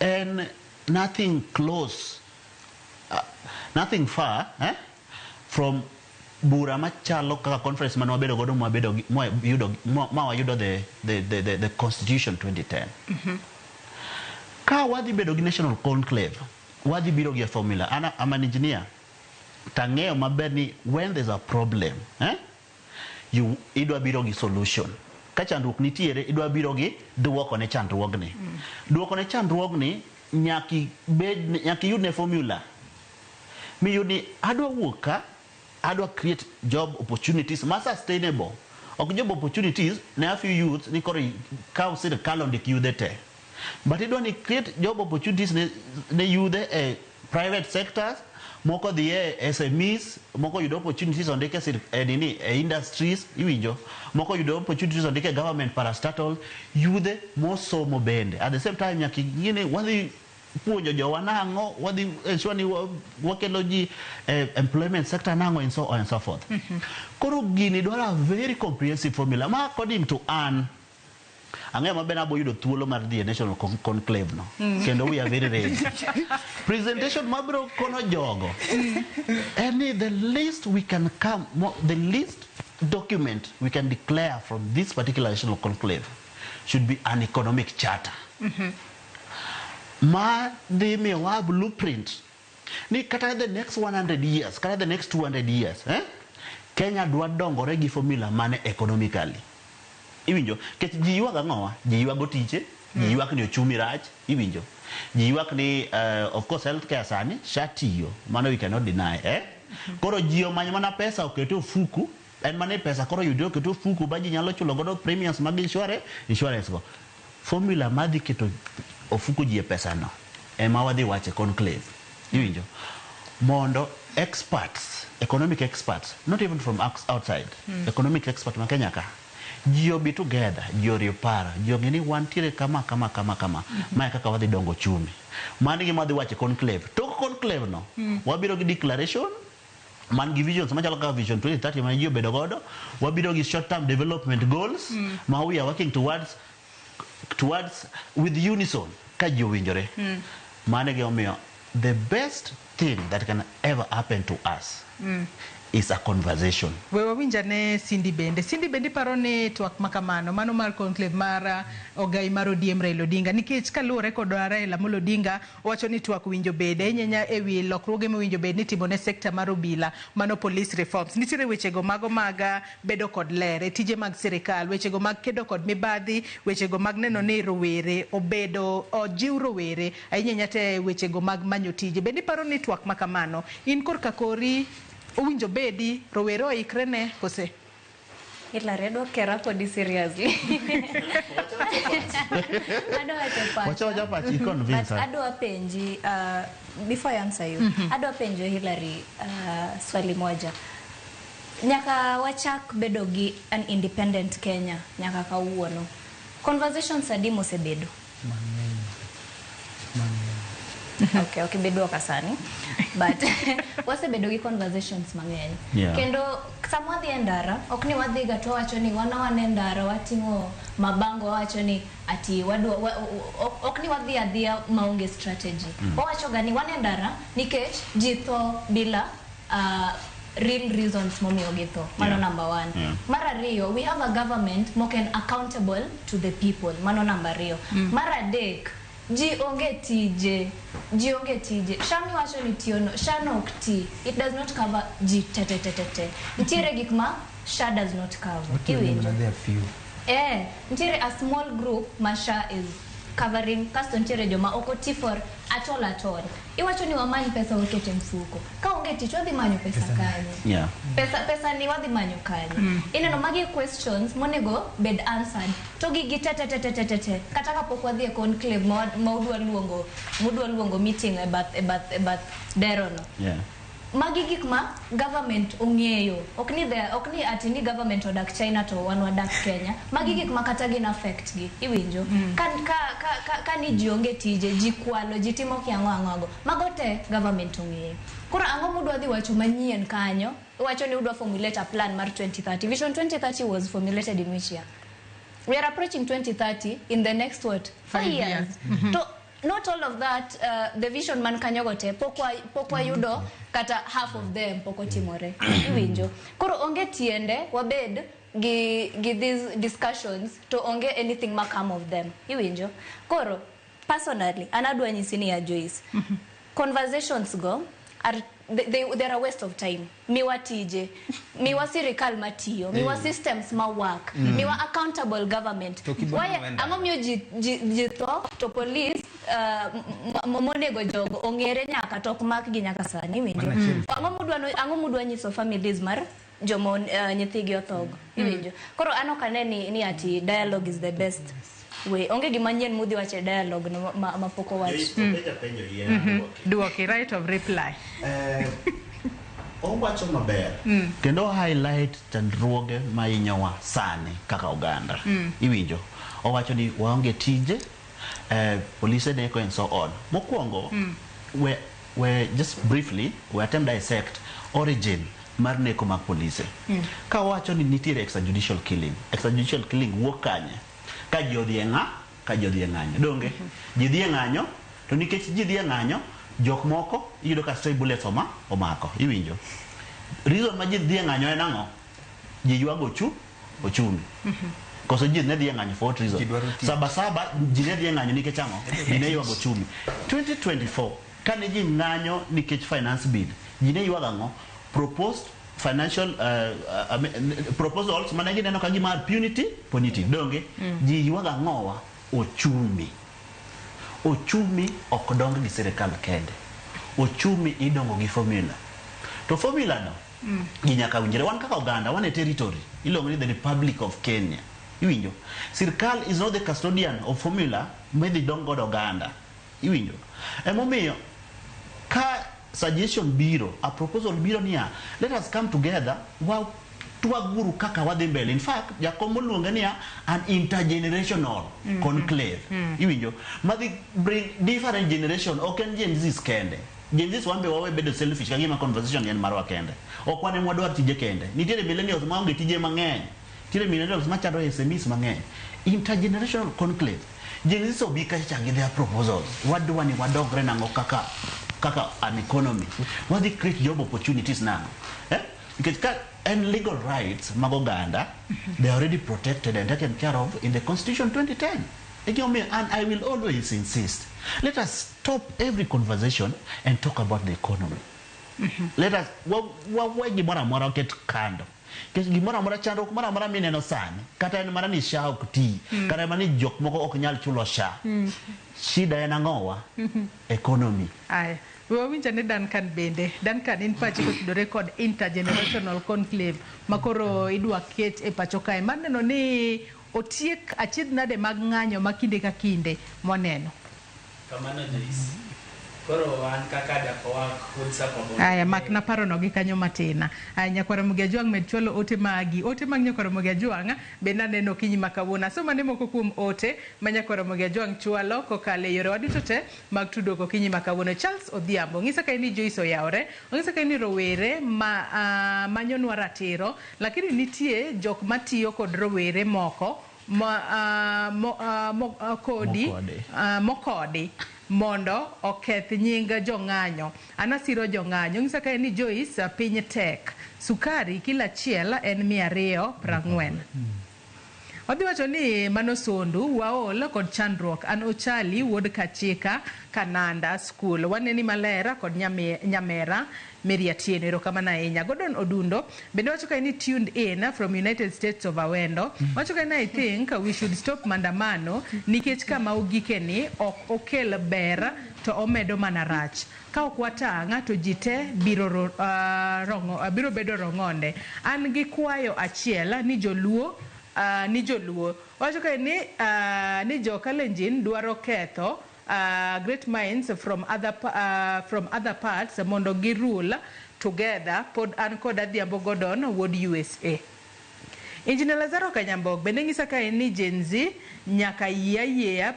en nothing close, nothing far from bura machalo kaka conference mane wabedo godo ma wayudo the Constitution 2010. Ka wadhi bedo gi National Conclave, wadhi biro gi a formula. Ana, I'm an engineer. Tang'eyo maber ni when there's a problem, eh? You idwa biro gi solution. Ka chandruok nitiere, idwa biro gi duoko ne chandruogni. Duoko ne chandruogni nyaki bed nyaki yud ne formula. Miyud ni adwa wuok ka, adwa create job opportunities ma sustainable. Ok job opportunities ne a few youths ni koro kaw sirkal ondik yudhe te. But idwa ni create job opportunities ne yudhe e private sectors, moko dhi e SMEs, moko yudo opportunities ondike e nini e industries, iwinjo, moko yudo opportunities ondike e government parastatal, yudhe mosomo bende. At the same time nyaka ing'i ni wadhi puonjo jowa nang'o, wadhi ensure ni wakelo ji e employment sector nang'o and so on and so forth. Koro gini dwaro a very comprehensive formula ma according to an ang'eyo maber abo yudo thuolo mar dhi e national conclave no. Kendo we are very ready. Presentation mabiro kono jogo en ni the least we can come the least document we can declare from this particular national conclave should be an economic charter ma dhi miyowa blueprint ni kata the next 100 years kata the next 200 years, eh? Kenya dwa dongore gi formula mane economically, iwinjo, kech ji ywak ang'owa, ji ywago tije, ji ywak ni ochumi rach, iwinjo, ji ywak ni of course healthcare sani sha tiyo, mano we cannot deny, eh? Koro ji omanyo mana pesa okete ofuku, en mana pesa koro yudre okete ofuku ba ji nyalo chulo godo premiums mag insurance go. Formula madhi keto ofuku ji e pesa no ema wadhi wache conclave, iwinjo, mondo experts, economic experts, not even from outside, economic expert ma Kenya ka, ji obi together, ji oriw paro, ji ong'e ni wantiere kama kama kama kama, mae kaka wadhi dongo ochumi. Mano e gima wadhi wacho e conclave. Tok conclave no, wabiro gi declaration man gi visions machalo kaka Vision 2030 ma ji obedo godo, wabiro gi short term development goals ma we are working towards with unison ka ji owinjore. Mano e gimomiyo the best thing that can ever happen to us is a conversation. We wawinj ane Cindy bende. Cindy bende paro ni twak makamano, mano mar conclave mar ogai mar ODM Raila Odinga, nikech kaluwore kod Raila Amolo Odinga wacho ni twak winjo bede ahinya ewi lokruoge mowinjo bed ni itimo ne sekta mar obila, mano police reforms. Nitiere wechego mago mag bedo kod ler e tije mag sirikal, wechego mag kedo kod mibadhi, wechego mag neno ni rowere obedo ojiw rowere ahinya ahinya te wechego mag manyo tije. Bende iparo ni twak makamano in korka kori owinjo bedi rowere oikre ne kose? Hilary, adwa kera kodi seriously. Adwa wacho pacha. Wacha wacha pachi convince But her. adwa penji, before I answer you, adwa penjo Hilary swali moja. Nyaka wachak bedo gi an independent Kenya, nyaka kawuono. Conversations adi mosebedo? Okay, bedo sani. But wasebedo gi conversations mang'eny. Kendo sama wadhi e ndara, ok ni wadhi ga to wawacho ni wan wan e ndara wating'o mabango wawacho ni ati wadwa ok ni wadhi adhiya maonge strategy. Wawacho ga ni wan e ndara nikech ji tho bila real reasons momiyo githo. Mano number one. Mar ariyo, we have a government mok en accountable to the people. Mano number ariyo. Mar adek, ji onge tije. Ji onge tije. SHA miwacho ni tiyo no, SHA no ok ti. It does not cover ji te te te te te. Nitiere gik ma SHA does not cover. Iwinjo? There are few. Nitiere a small group ma SHA is covering, kasto nitiere joma ok oti for at all at all. Iwacho ni wamany pesa waket e mfuko. Ka onge tich wadhi manyo pesa kanye? Pesa ni wadhi manyo kanye? Ineno magi questions monego bed answered. To gigi te te te te te te te. Kata kapok wadhi e conclave ma udwa luongo meeting e bath dero no. Magi gik ma government ong'eyo. Ok ni ati ni government odak China to wan wadak Kenya. Magi gik ma kata gin affect gi. Iwinjo? Ka ni ji onge tije, ji kwalo, ji timo kia ang'o ang'o go. Mago te government ong'eyo. Koro ang'o mudwa dhi wacho manyien kanyo? Iwacho ni udwa formulate a plan mar 2030. Vision 2030 was formulated in which year? We are approaching 2030 in the next what? 4 5 years. Years. To not all of that, the vision man kanyogo te pok wayudo kata half of them pok otimore. Iwinjo? Koro onge tiende wabed gi these discussions to onge anything ma come of them. Iwinjo? Koro personally an adwa nyisi ni ya Joyce, conversations go are They're a waste of time. Miwa tije, miwa sirikal matiyo, miwa systems ma work, miwa accountable government. To kibona Why wenda. ang'o miyo ji tho to police monego jogo ong'ere nyaka to ok makgi nyaka sani, iwinjo? Mana chiel. Ang'o mudwa nyiso families mar joma nyithigi othogo, iwinjo? Koro an ok ane ni ati dialogue is the best way. Onge gima nyien mudhi wacho e dialogue no ma pok owach. Penjo penjo yien. Duoki right of reply. Owacho maber kendo highlight chandruoge ma hinyowa sani kaka oganda. Iwinjo, owacho ni waonge tije, polise neko and so on. Mokwongo, we just briefly we attempt dissect origin mar neko mag polise. Ka wacho ni nitiere extrajudicial killing, extrajudicial killing wuok kanye? Ka ji odhi e ng'a ka ji odhi e ng'anyo, donge ji dhi e ng'anyo? To nikech ji dhi e ng'anyo, jok moko iyudo ka stray bullets omako, iwinjo? Reason ma ji dhi e ng'anyo en ang'o? Ji ywago ochumi koso ji ne dhi e ng'anyo for what reason? Saba saba ji ne dhi e ng'anyo nikech ang'o? Ji ne ywago ochumi. 2024 kane ji ng'anyo nikech finance bill, ji ne ywago ang'o? Proposed financial I mean, proposals mane gineno ka gima punitive, donge? Ji ywago ang'owa? Ochumi. Ochumi ok dong gi sirikal kende, ochumi idongo gi formula, to formula no ji nyaka winjre. Wan kaka oganda, wan e territory iluongo ni the Republic of Kenya, iwinjo? Sirikal is not the custodian of formula midhi dong godo oganda, iwinjo? Emomiyo ka suggestion biro, a proposal biro niya, let us come together, wa twaguru kaka wadhi mbele. In fact, jakom oluonge niya an intergenerational conclave, iwinjo? Madhi bring different generation, ok en Gen Zs kende. Gen Zs wan be wawe bedo selfish ka gima conversation en marwa kende. Ok wan ema wadwar tije kende. Nitiere millennials maonge tije mang'eny, nitiere millennials machando SMEs mang'eny. Intergenerational conclave, Gen Zs obi kacha gi their proposals. Wadwa ni wadongre nang'o kaka an economy? Wadhi create job opportunities nang'o, eh? Nikech ka en legal rights mag oganda, they are already protected and taken care of in the Constitution 2010. Egimomiyo and I will always insist, let us stop every conversation and talk about the economy. Let us wawe gimoro amora oket kando, nikech gimoro amora, chandruok moro amora mineno sani, kata en mana ni SHA ok ti, kata en mana ni jok moko ok nyal chulo SHA, shida en ang'owa? Economy. Aya, we wawinjo ni Duncan bende. Duncan, in pachi kotudore kod intergenerational conclave makoro idwa ket e pacho kae mar neno ni otiek achiedh nade mag ng'anyo ma kinde ka kinde moneno. Kamano, Joyce. Koro an kaka jakowak wuod Sako. Aya, mak na parono gi kanyo matina. Aya, nyakwara Ramogi Ajwang' med chwalo ote magi. Ote mag nyakwara Ramogi Ajwang' bende aneno okinyi ma kawuono. Asoma ne moko kuom ote ma nyakwara Ramogi Ajwang' chwalo kokalo e yorewa duto te mag tudruok okinyi ma kawuono. Charles Odhiambo ng'isa ka ni Joyce oyawore. Ong'isa ka ni rowere ma manyonwa ratiro, lakini nitie jok matiyo kod rowere moko ma, mo, mo, kodi Mokodi. Mokodi mondo oketh nying jong'anyo. An asiro jong'anyo. Ng'isa ka ni Joyce, piny tek. Sukari kilo achiel en 240. Odhi wacho ni mano sondu waol kod chandruok. An Ochali wuod Kachika Kananda School. Waneni maler kod nyamera Mary Atieno. Erokamano ahinya. Gordon Odundo bende wacho ka ni tuned in from United States of Awendo. Wacho ka ni I think we should stop maandamano nikech kama ogike ni ok okel ber to omedo mana rach. Ka ok watang' to ji te biro bedo rong'onde. An gi kwayo achiel ni joluo wacho ka ni jo Kalenjin dwaro ketho great minds from other parts mondo gi rule together. Pod an kod Adhiambo Gordon wuod USA. Engineer Lazaro Kanyambok bende ng'isa ka en ni Gen Z nyaka yie ayieya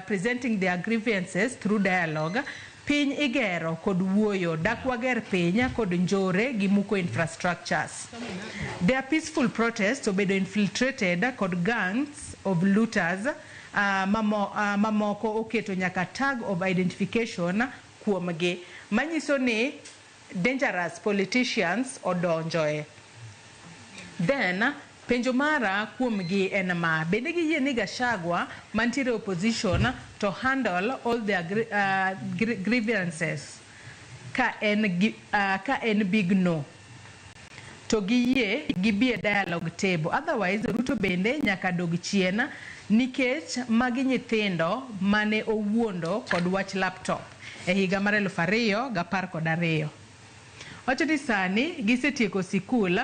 presenting their grievances through dialogue. Piny igero kod wuoyo, dak wager piny kod njore gi muko infrastructures. Their peaceful protest obedo infiltrated kod gangs of looters, mamoko oketo nyaka tag of identification kuomgi, manyiso ni dangerous politicians odonjoe. Then penjo mara kuomgi en ma: bende giyie ni Gachagua mantiere opposition to handle all their grievances? ka en big no to giyie gibie dialogue table, otherwise Ruto bende nyaka dog chien nikech magi nyithindo mane owuondo kod wach laptop e higa mar 2012. Wacho ni sani gisetieko sikul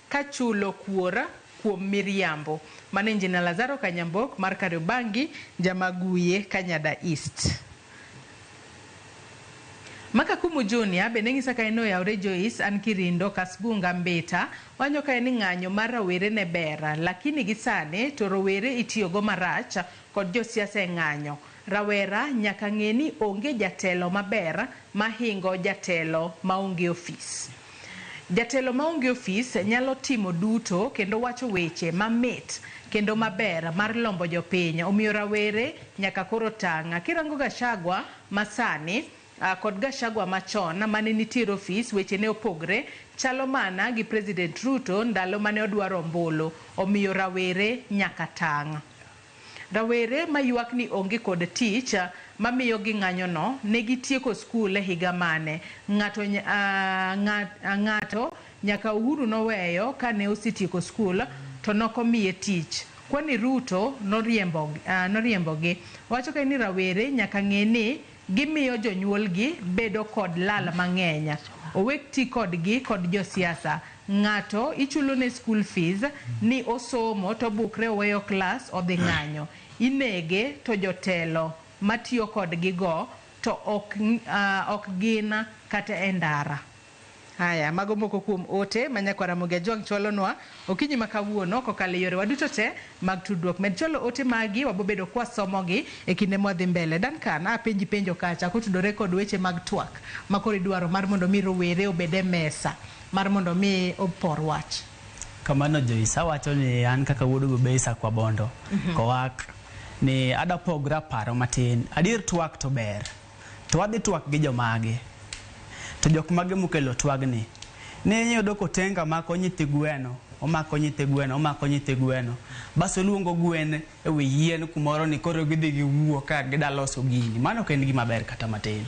kachulo kuor kuom miriambo. Mano Injinia Lazaro Kanyambok mar Kariobangi, Jamaguye, Kanyada East. Makakumu Junior bende ng'isa ka en oyawre Joyce an Kirindo Kasgunga Mbita wanyo ka en ng'anyo mar rawere ne ber, lakini gi sani to rowere itiyogo marach kod josiasa e ng'anyo. Rawera nyaka ng'e ni onge jatelo maber mahingo jatelo maonge ofis. Jatelo maonge ofis nyalo timo duto kendo wacho weche mamit kendo maber mar lombo jopiny. Omiyo rawere nyaka koro tang'. Kirango Gachagua masani kod Gachagua machon mane nitiere ofis, weche ne opogre, chalo mana gi President Ruto ndalo mane odwaro ombulu. Omiyo rawere nyaka tang'. Rawere maywak ni onge kod tich mamiyo ging'anyo no, ne gitieko skul e higa mane. Ng'ato nyaka Uhuru noweyo kane osetieko skul to nokomiye tich. Kwani Ruto noriembogi. Wacho ka ni rawere nyaka ng'e ni gimiyo jonyuolgi bedo kod lal mang'eny. Owek ti kodgi kod josiasa. Ng'ato ichulo ne school fees ni osomo to bukre oweyo klas odhi ng'anyo. Inege to jotelo matiyo kodgi go to ok gin kata e ndara. Haya, mago moko kuom ote ma nyakwara Ramogi Ajwang' chwalonwa okinyi ma kawuono kokalo e yorewa duto te mag tudruok. Med chwalo ote magi, wabobedo kwasomogi e kinde mwadhi mbele. Duncan, apenji penjo kacha kotudore kod weche mag twak ma koro idwaro mar mondo mi rowere obed e mesa mar mondo mi opor wach. Kamano Joyce, awacho ni an kaka wuod Gobesa kwa Bondo, kowak ni adapogra paro matin. Adier twak to ber, to wadhi twak gi jomage. To jok mage mokelo twagni ne iyudo kotenga mako nyithi gweno, omako nyithi gweno, omako nyithi gweno, bas oluongo gwen e wi yien kumoro ni koro gidhi giwuo ka gida loso gini. Mano ok en gima ber kata matin.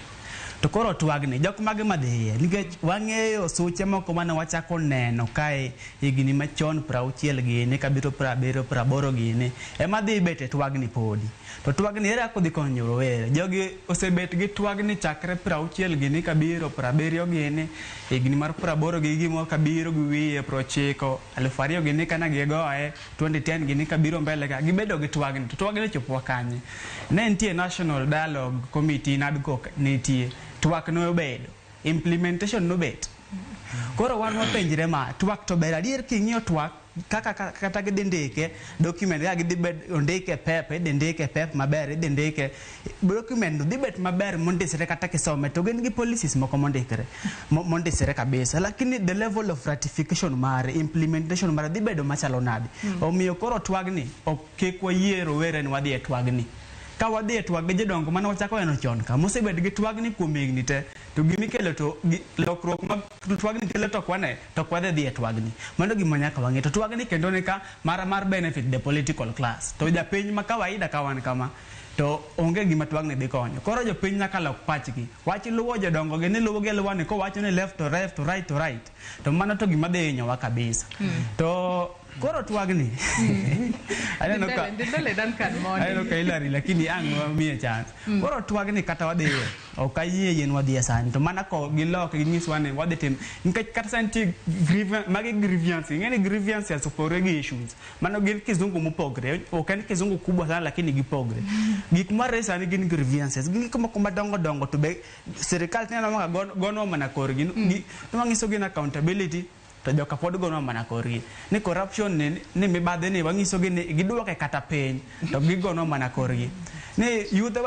To koro twagni jok mage madhiye, nikech wang'eyo suche moko mane wachako neno kae higni machon 60 gini kabiro 70 80 gini ema dhi bet e twagni podi. To twagni ere kaka odhi konyo rowere? Jogi osebet gi twagni chakre 60 gini kabiro 70 gini, higni mar 80 gi gimo kabiro gi wiye 90, 2000 gini kana gigoye 2010 gini kabiro mbele ka gibedo gi twagni. To twagni chopo kanye? Ne nitie National Dialogue Committee NADCO nitie, twak nobedo, implementation nobet. Koro wan wapenjre ma twak to ber adier king'iyo twak kaka kata gidhi ndike document kaka gidhi bed ondike pep, idhi ndike pep maber, idhi ndike document no dhi bet maber mondisre kata kisome to gin gi policies moko mondikre mondisre kabisa, lakini the level of ratification mare, implementation mare dhi bedo machalo nade? Omiyo koro twagni ok kik wayie rowere ni wadhi e twagni. Ka wadhi e twag gi jodongo mane wachako neno chon ka mosebet gi twagni kuom higni te, to gimikelo to lokruok mag twagni kelo to ok wane, to ok wadhi dhi e twagni. Mano gima nyaka wang'e. To twagni kendo ni ka mar benefit the political class. To japiny ma kawaida ka wan kama to onge gima twagni dhi konyo. Koro jopiny nyaka lok pachgi. Wach luwo jodongo gi ni luwo gi aluwa ni kowacho ni left to left to right to right. To mano to gima dhi hinyowa kabisa. To koro twagni aneno ka aneno ka Hilary lakini ang' wamiye chance. Koro twagni kata wadhiye ok ayie yien wadhiye sani to mana ko gilok ginyiswa ni wadhi tim nikech kata sani nitie magi grievance, ing'e ni grievances opogore gi issues. Mano gin kizungu mopogre, ok en kizungu kubwa sana lakini gipogre. Gik mare sani gin grievances, gin gik moko madongo dongo to be sirikal tineno maka gonwa mana korgi. To wang'iso gin accountability to joka pod gonwa mana korgi. Ni corruption ni mibadhi ni wang'iso gi ni giduoke kata piny to gigonwa mana korgi. Ni youth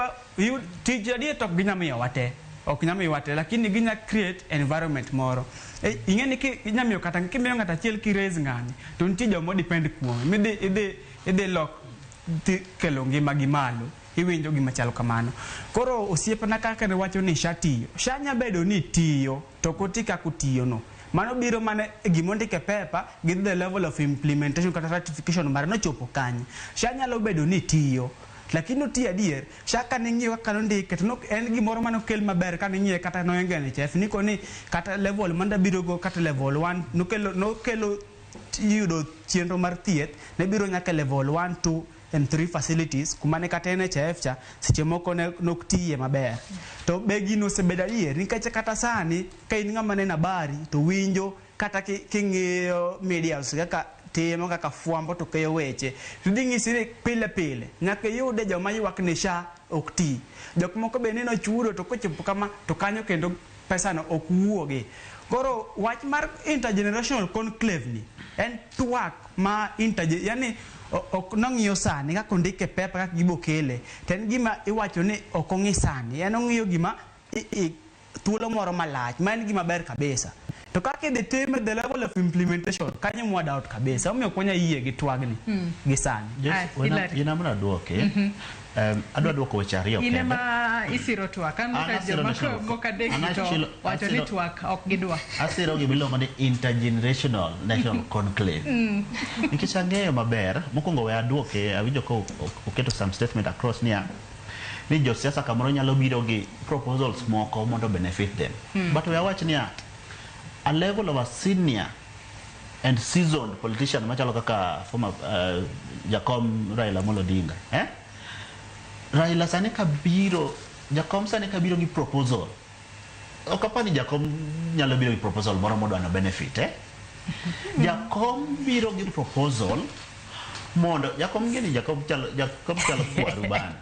tich adier to ok ginya miyowa te, ok ginya miyowa te, lakini ginya create environment moro. Ing'e ni inya miyo kata kimiyo ng'ato achiel ki raise ng'ani to nitie joma depend kuome midhi idhi lok kelo ngima gi malo. Iwinjo gima chalo kamano. Koro osiepna kaka ne wacho ni SHA tiyo, SHA nya bedo ni tiyo to ok oti kaka otiyo no. Mano biro mana gima ondike paper gi the level of implementation kata ratification mare nochopo kanye. SHA nyalo bedo ni tiyo. Lakini otiyo adier, SHA ka ning'iyo kaka nondike to nok en gimoro manokel maber ka ning'iye kata noingo NHIF niko ni kata level manda biro go kata level 1 nokelo yudo chenro mar thieth ne biro nyaka level 1, 2 and 3 facilities kuma ne kata NHIF cha seche moko ne nok tiye maber. To be gino osebedo adier nikech kata sani ka in ng'ama neno habari to winjo kata king'iyo medias kaka timo kaka fwambo to keyo weche to dhi ng'isi ni pile pile nyaka iyude joma ywak ni SHA ok ti. Jok moko be neno chudo to kochopo kama to kanyo kendo pesano ok wuogi. Koro wach mar intergenerational conclave ni en twak ma yani ok nong'iyo sani kaka ondike e paper kaka gibokele to en gima iwacho ni ok ong'i sani, en ong'iyo gima thuolo moro malach ma en gima ber kabisa. To kaka idhi time, the level of implementation kanyo mwa doubt kabisa, omiyo ok wanyal yie gi twagni gi sani. In amna duoke. Adwa duoko weche ariyo In kende. ema isiro twak. An An ka asiro joma national- moko adek an to wacho ni twak ok gidwa. Asiro gima iluongo ni intergenerational national conclave. Nikech ang'eyo maber, mokwongo we aduoke, awinjo ka oketo some statement across niya, ni josiasa kamoro nyalo biro gi proposals moko mondo benefit them. But we awach niya, a level of a senior and seasoned politician machalo kaka former Jakom Raila Amolo Odinga, eh? Raila sani kabiro, Jakom sani kabiro gi proposal. Ok apar ni Jakom nyalo biro gi proposal moro modwa no benefit, eh? Jakom biro gi proposal mondo Jakom ng'e ni Jakom chalo kwaru bana.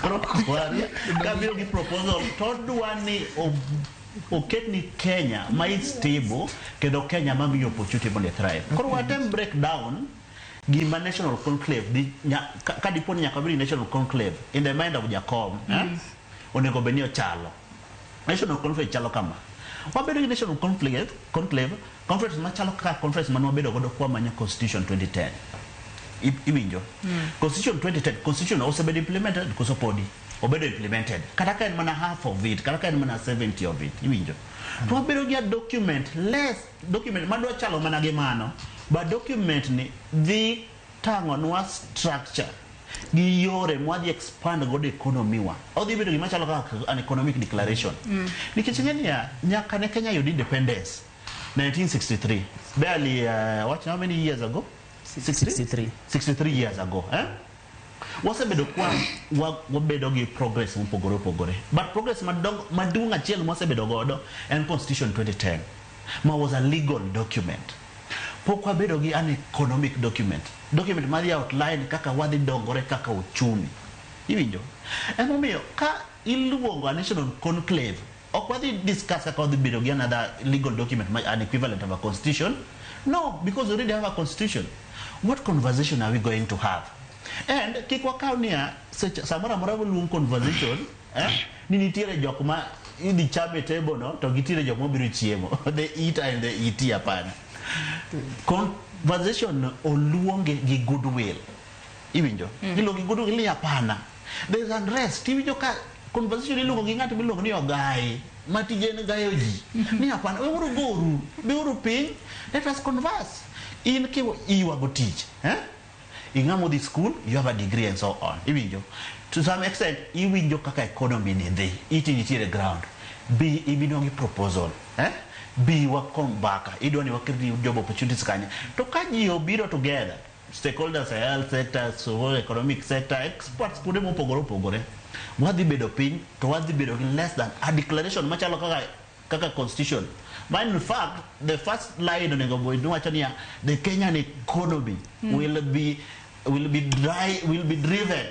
Koro kwaru kabiro gi proposal to odwa ni oket ni Kenya ma is stable kendo Kenya ma miyo opportunity mondo e thrive. Koro watem break down gima national conclave di ka dipo ni nyaka bed ni national conclave in the mind of Jakom, eh? Onego bed ni ochalo. National conclave chalo kama. Wabedo gi national conclave conference machalo kaka conference mane wabedo godo kwa manyo constitution 2010. Iwinjo? Constitution 2010, constitution osebedo implemented koso podi? Obedo implemented. Kata ka en mana half of it, kata ka en mana 70 of it, iwinjo? To wabedo gi a document, less document madwa chalo mana gi mano, but document ni dhi tang'onwa structure gi yore mwadhi expand godo economy wa. Odhi bedo gima chalo kaka an economic declaration. Nikech ing'e niya, nyaka ne Kenya yud independence 1963, barely, what, how many years ago? 63. 63 years ago, eh? Wasebedo kwa wabedo gi progress mopogore opogore. But progress maduong' achiel mwasebedo godo en Constitution 2010, ma was a legal document. Pok wabedo gi an economic document. Document madhi outline kaka wadhi dongore kaka uchumi. Iwinjo? Emomiyo ka iluongo a national conclave, ok wadhi discuss kaka wadhi bedo gi another legal document, an equivalent of a constitution. No, because we already have a constitution. What conversation are we going to have? And kik wakaw niya, samoro amora waluong conversation, ni nitiere jok ma idhi cham e table no, to gitiere jok mabiro chiemo. They eat and they eat, hapana. Conversation oluonge gi goodwill. Iwinjo? Iluonge gi goodwill ni hapana. There is unrest. Iwinjo ka conversation iluongo gi ng'ato miluongo ni ogai, ma tije en gayo ji. Ni hapana, weuru goru, beuru piny, let us converse. In ki iywago tich, eh? Ing'amo dhi school, you have a degree and so on. Iwinjo? To some extent, iwinjo kaka economy ni dhi, iti nitiere ground. Bi ibino gi proposal, eh? Bi wakombaka, idwa ni wakel job opportunities kanye. To ka ji obiro together, stakeholders, health sector, so economic sector, experts kuonde mopogore opogore, wadhi bedo piny to wadhi bedo gi less than a declaration machalo kaka constitution. But in fact, the first line onego bed ni wacho niya, the Kenyan economy will be driven,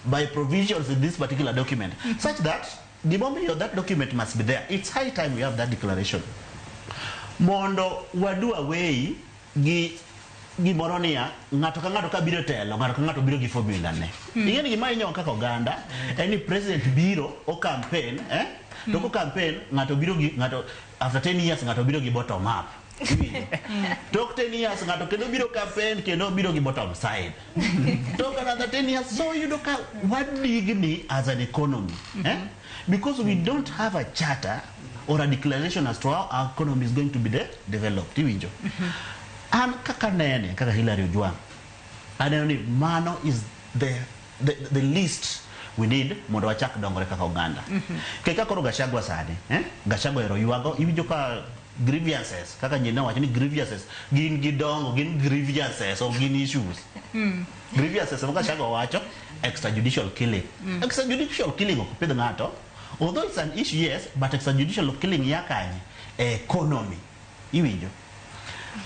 by provisions in this particular document, such that the moment that document must be there. It's high time we have that declaration. Mondo wadu away gi gimoro niya, ng'ato ka ng'ato ka biro telo, ng'ato ka ng'ato biro gi formula ne. Ing'e ni gima hinyo kaka oganda, en ni president biro o campaign, To ko campaign, ng'ato biro gi, ng'ato, after 10 years ng'ato biro gi bottom up. Tok 10 years ng'ato kendo biro campaign, kendo biro gi bottom side. Tok another 10 years, so you know ka wadigni as an economy, Because we don't have a charter or a declaration as to how our economy is going to be developed. Iwinjo? An kaka nene, kaka Hillary Ojwang, aneno ni mano is the the least we need mondo wachak dongore kaka oganda. Kaka koro Gachagua sani, eh? Gachagua ero ywago, iwinjo ka grievances, kaka nyine wacho ni grievances gin gidongo, gin grievances ok gin issues. Grievances ma Gachagua wacho extrajudicial killing. Extrajudicial killing ok pidh ng'ato. Although it's an issue, yes, but extrajudicial killing ya kanye? Economy. Iwinjo?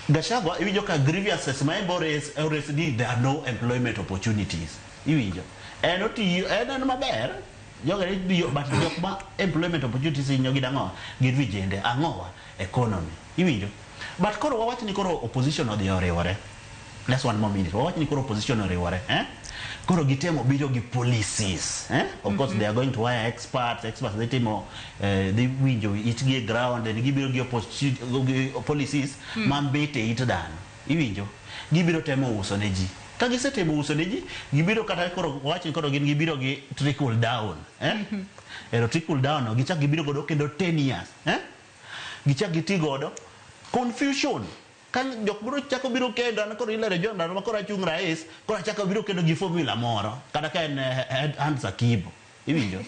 Gachagua iwinjo ka grievances ma en ores ni there are no employment opportunities. Iwinjo? En otiyo, en maber, jogo ne tiyo, but jok ma employment opportunities inyo gi ang'o? Gin vijende. Ang'owa? Economy. Iwinjo? But koro wawach ni koro opposition odhi oriwore. Just one more minute. Wawach ni koro opposition oriwore, eh? Koro gitemo biro gi policies, eh? Of course they are going to hire experts, experts dhi timo dhi winjo itgi e ground, then gibiro gi gi policies mambit e it dhano. Iwinjo? Gibiro temo uso ne ji. Ka gisetemo uso ne ji, gibiro kata koro wawach ni koro gin gibiro gi trickle down, eh? Ero trickle down no gichak gibiro godo kendo 10 years, eh? Gichak giti godo confusion ka jok biro chako biro kendo an koro ilero jo ndalo ma koro achung' rais koro achako biro kendo gi formula moro kata ka en hands akibo iwinjo.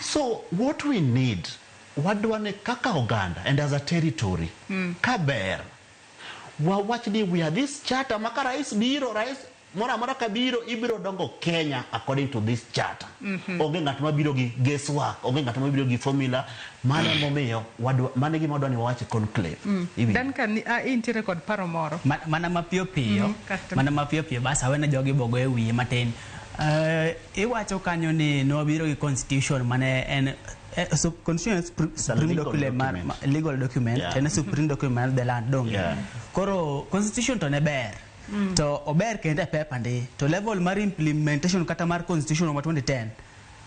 So what we need, wadwa ni kaka oganda and as a territory, ka ber wawach ni we are this charter ma ka rais biro, rais moro amora ka biro, ibiro dongo Kenya according to this charter. Onge ng'at mabiro gi guesswork, onge ng'at mabiro gi formula. Mano emomiyo wadwa, mano e gima wadwa ni wawach e conclave. Iwinjo? Duncan, intiere kod paro moro. Mana mapiyo piyo, mana mapiyo piyo, bas awene jogi bogo e wiye matin. Iwacho kanyo ni nwabiro gi constitution mane en so constitution is supreme legal document, document. Legal document, en supreme document of the land donge. Koro constitution to ne ber. To ober kendo e paper ndi, to level mar implementation kata mar constitution ma 2010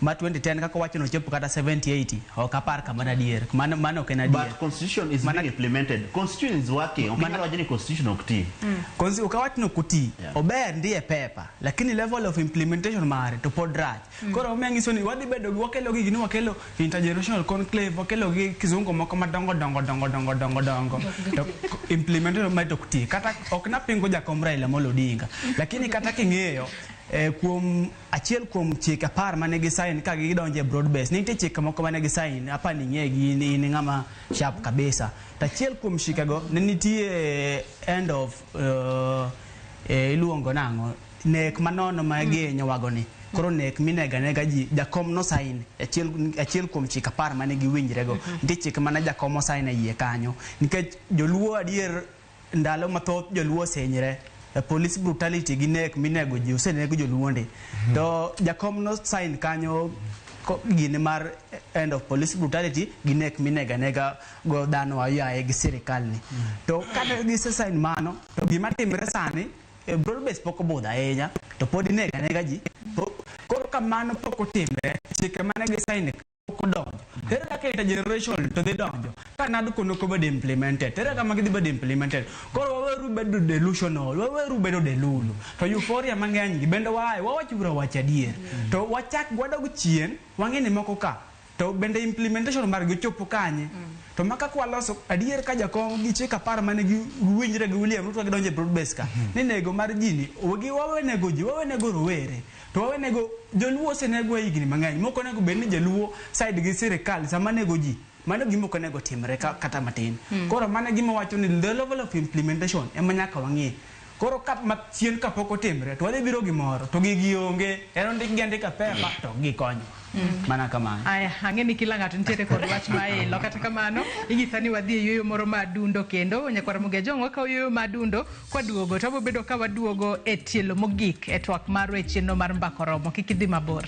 ma 2010 kaka wacho nochopo kata 70 80 ok apar kamano adier, mano ok en adier. But constitution is being implemented. Constitution is working. Ok inyal wacho ni constitution ok ti. Ok awach ni ok oti, ober ndi e paper, lakini level of implementation mare to pod rach. Koro omiyo anyiso ni wadhi bedo gi wakelo gigi ni wakelo intergenerational conclave, wakelo gi kizungu moko madongo dongo dongo dongo dongo dongo, to implementation mare to ok ti. Kata ok napingo jakom Raila Amolo Odinga, lakini kata king'iyo kuom achiel kuom chike 10 mane gisign ka gidonjo e broad base, nitie chike moko mane gisign, apa ni ing'e gi in ng'ama sharp kabisa. To achiel kuom chikego ne nitie end of iluongo nang'o, nek manono ma gihinyo wago ni. Koro nek minego anega ji, jakom no sign achiel kuom chike 10 mane giwinjrego. Nitie chik mane jakom osign e iye kanyo, nikech joluo adier ndalo mathoth joluo osehinyre. Police brutality gi nek minego ji osenego joluo ndi. To jakom no sign kanyo gini mar end of police brutality gi nek minego anega go dhano ayaye gi sirikal ni. To kata gise sign mano, to gima timre sani, broad base pok obudho ahinya, to pod inego anega ji. Koro kamano pok otimre, chike mane gisign pok odonjo. Ere kaka intergeneration to dhi donjo ka NADCO nok obedo implemented? Ere kama gidhi bedo implemented? Koro waweru bedo delusional, waweru bedo delulu. To euphoria mang'eny gi bende wae, wawach uru wach adier. To wachak wadog chien, wang'e ni moko ka to bende implementation margi ochopo kanye? To maka kwaloso adier ka jakom gi chike 10 mane giwinjre gi William Ruto gidonjo e broad base ka, ni nego mar ji ni, wawe nego ji, wawe nego rowere, to wawe nego joluo osenego e higni mang'eny. Mok onego bed ni joluo side gi sirikal sama nego ji, mano gima ok onego timre kata matin. Koro mano gima wacho ni the level of implementation ema nyaka wang'i. Koro ka chien kapok otimre to wadhi biro gimoro to gigi onge, en ondik gi andika paper to gikonyo. Mana kamano. Aya, ang'e ni kila ng'ato nitiere kod wach ma ilo. Kata kamano, inyisa ni wadhi e yueyo moro ma adundo kendo. Nyakwar Ramogi Ajwang' wakawo yueyo ma adundo kwaduogo to wabobedo ka waduogo e tielo mogik e twak marwa e chenro mar Mbaka Oromo. Kik idhi mabor.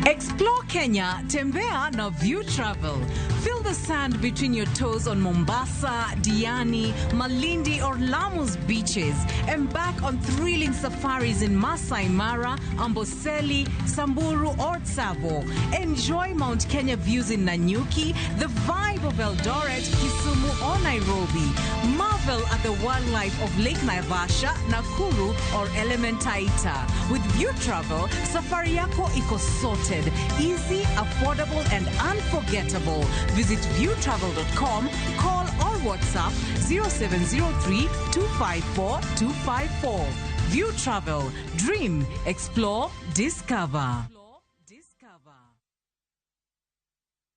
Explore Kenya, Tembea na View Travel. Feel the sand between your toes on Mombasa, Diani, Malindi or Lamu's beaches. Embark on thrilling safaris in Masai Mara, Amboseli, Samburu or Tsavo. Enjoy Mount Kenya views in Nanyuki, the vibe of Eldoret, Kisumu or Nairobi. Marvel at the wildlife of Lake Naivasha, Nakuru or Elementaita. With View Travel, safari yako iko sorted. Limited. Easy, affordable, and unforgettable. Visit viewtravel.com, call or WhatsApp 0703 254 254. View Travel. Dream, explore, discover.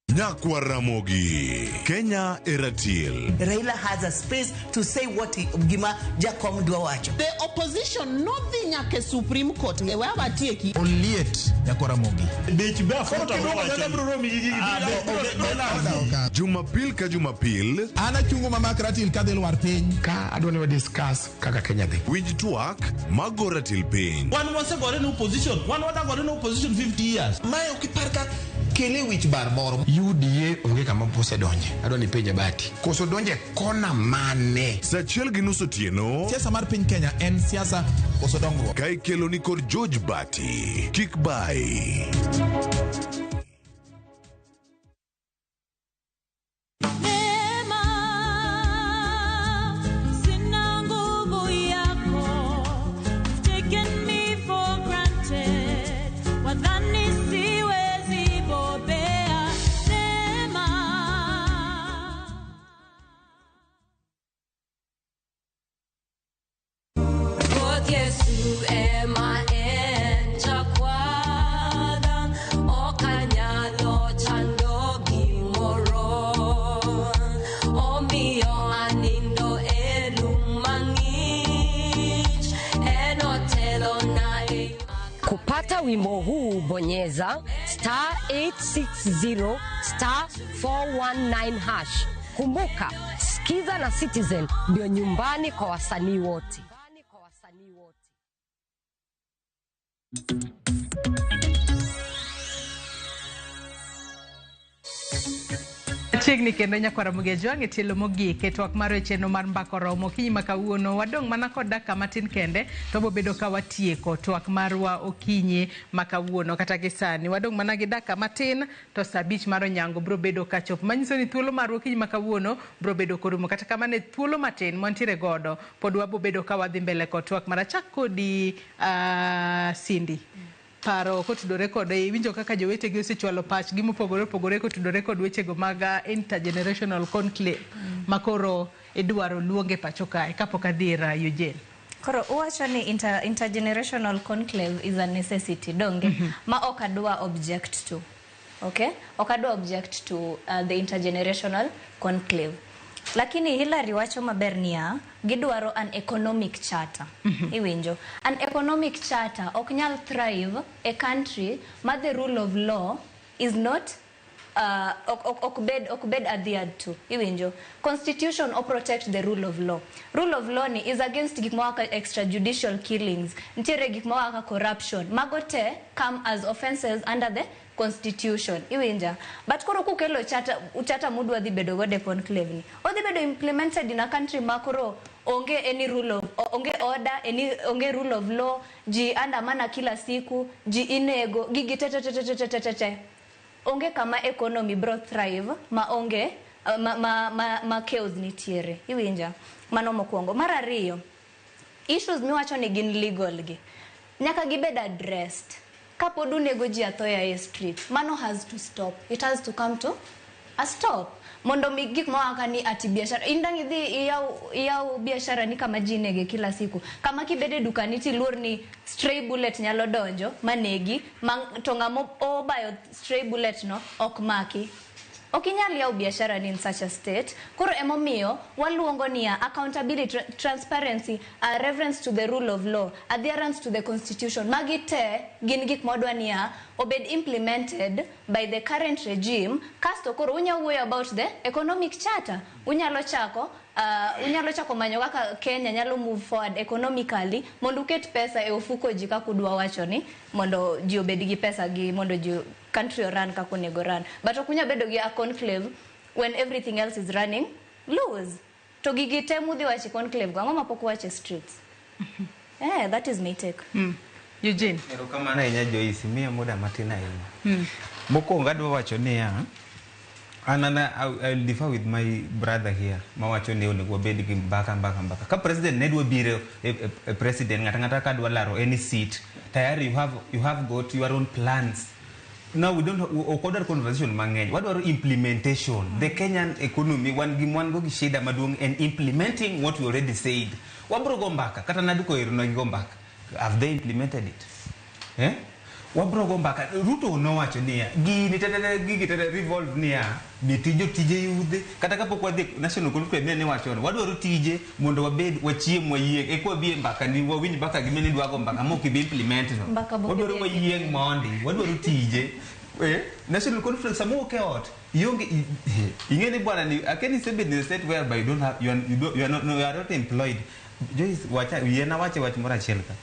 Nyakwa Ramogi, Kenya Eratil. Raila has a space to say what he, gima Jakom dwa wacho. The opposition nodhi nyaka e Supreme Court e wawatieki. Oliet nyakwa Ramogi. Jumapil ka Jumapil. An achungo mamak ratil kadhi lwar piny. Ka adwa ni wa discuss kaka Kenya dhi. Winj twak mago ratil piny. Wan wasegore ne opposition, wan wadagore ne opposition 50 years. Mae ok ipar ka kele wich bar moro. UDA onge kama osedonje. Adwa ni penje Bati. Koso donje kona mane? Saa achiel gi nus otieno. Siasa mar piny Kenya en siasa koso dongruok. Ka ikelo ni kod George Bati. Kik bai. Sina nguvu yako, you've taken me for granted. Wadhani siwezi bobea. Neema. Ruoth Yesu ema en jakwadha, ok anyalo chando gimoro. Omiyo anindo e lum mang'ich, en otelona e Kupata wimbo huu bonyeza star 860 star 419 hash. Kumbuka, Skiza na Citizen ndio nyumbani kwa wasanii wote. Chiegni kendo nyakwar Ramogi Ajwang' e tielo mogik e twak mar chenro mar mbaka oromo okinyi ma kawuono wadong' mana kod dakika matin kende to wabobedo ka watieko twak marwa okinyi ma kawuono kata gi sani wadong' mana gi dakika matin to saa abich mar onyango biro bedo ka chopo manyiso ni thuolo marwa okinyi ma kawuono biro bedo korumo kata kamano e thuolo matin mwantiere godo pod wabobedo ka wadhi mbele kod twak mar achak kodi Cindy. Paro kotudore kod iwinjo kaka jowetegi osechwalo pachgi mopogore opogore kotudore kod wechego mag intergenerational conclave makoro idwaro luonge pacho kae kapok adhi ir Eugene. Koro uwacho ni intergenerational conclave is a necessity, donge? Ma ok adwa object to. Okay? Ok adwa object to the intergenerational conclave. Lakini Hillary wacho maber niya, gidwaro an economic charter. Iwinjo. An economic charter ok nyal thrive a country ma the rule of law is not ok bed adhered to. Iwinjo. Constitution o protect the rule of law. Rule of law ni is against gik moko kaka extrajudicial killings. Nitiere gik moko kaka corruption. Mago te come as offenses under the constitution. Iwinja. But koro kukelo charter mudwa dhi bedo godo e conclave ni. Odhi bedo implemented in a country ma koro onge any rule of, onge order, any, onge rule of law, ji andamana kila siku, ji inego, gigi te te te te te te te te. Onge kama economy bro thrive ma onge ma chaos nitiere. Iwinja. Mano mokwongo. Mar ariyo, issues miwacho ni gin legal gi nyaka gibed addressed. Kapod unego ji athoya e street, mano has to stop. It has to come to a stop. Mondo mi gik moko ni ati biashara indang idhi iyaw biashara ni kama ji nege kila siku. Kama kibede dukani tiluor ni stray bullet nyalo donjo manegi, to ng'ama obayo stray bullet no ok maki. Ok inyal yawo biashara ni in such a state. Koro emomiyo waluongo niya accountability, transparency, reverence to the rule of law, adherence to the constitution. Magi te gin gik modwa niya obed implemented by the current regime. Kasto koro unyalo wuoyo about the economic charter. Unyalo chako manyo kaka Kenya nyalo move forward economically mondo uket pesa e ofuko ji kaka udwa wacho ni mondo ji obed gi pesa gi mondo ji country oran kaka onego run. But ok unyal bedo gi a conclave when everything else is running loose. To gigi te mudhi wacho e conclave go, ang'o mapok uwacho e streets? That is my take. Eugene. Erokamano ahinya Joyce, miya muda matin ahinya. Mokwongo adwa wacho niya, I'll differ with my brother here. Mawacho ni onego wabed gi mbaka. Ka president ne dwa biro e president ng'ata ng'ata ka dwa laro any seat, tayari you have got your own plans. Now we don't, ok wadwar conversation mang'eny, wadwaro implementation. The Kenyan economy, wan gi wan go gi shida maduong' en implementing what we already said. Wabro go mbaka kata naduko ero ne gigo mbaka. Have they implemented it? Eh? Wabro go mbaka. Ruto nowacho niya, gini tete gigi tete revolve niya, mi tije tije yudhe kata kapok wadhi national conference ne wacho ni wadwaro tije mondo wabed wachiem wayieng' eka wabi e mbaka ni wawinj mbaka gima ni dwago mbaka mok ibi implement no. Mbaka bok Wadwaro idhi e wayieng' mondi, wadwaro tije. Eh, national conference sama wuok e ot ionge ing'e ni bwana ni akeni isebet in a state whereby you don't have you are, you don't, you are not, no, you are not employed. Joyce, wacha yiena wache wach moro achiel ka.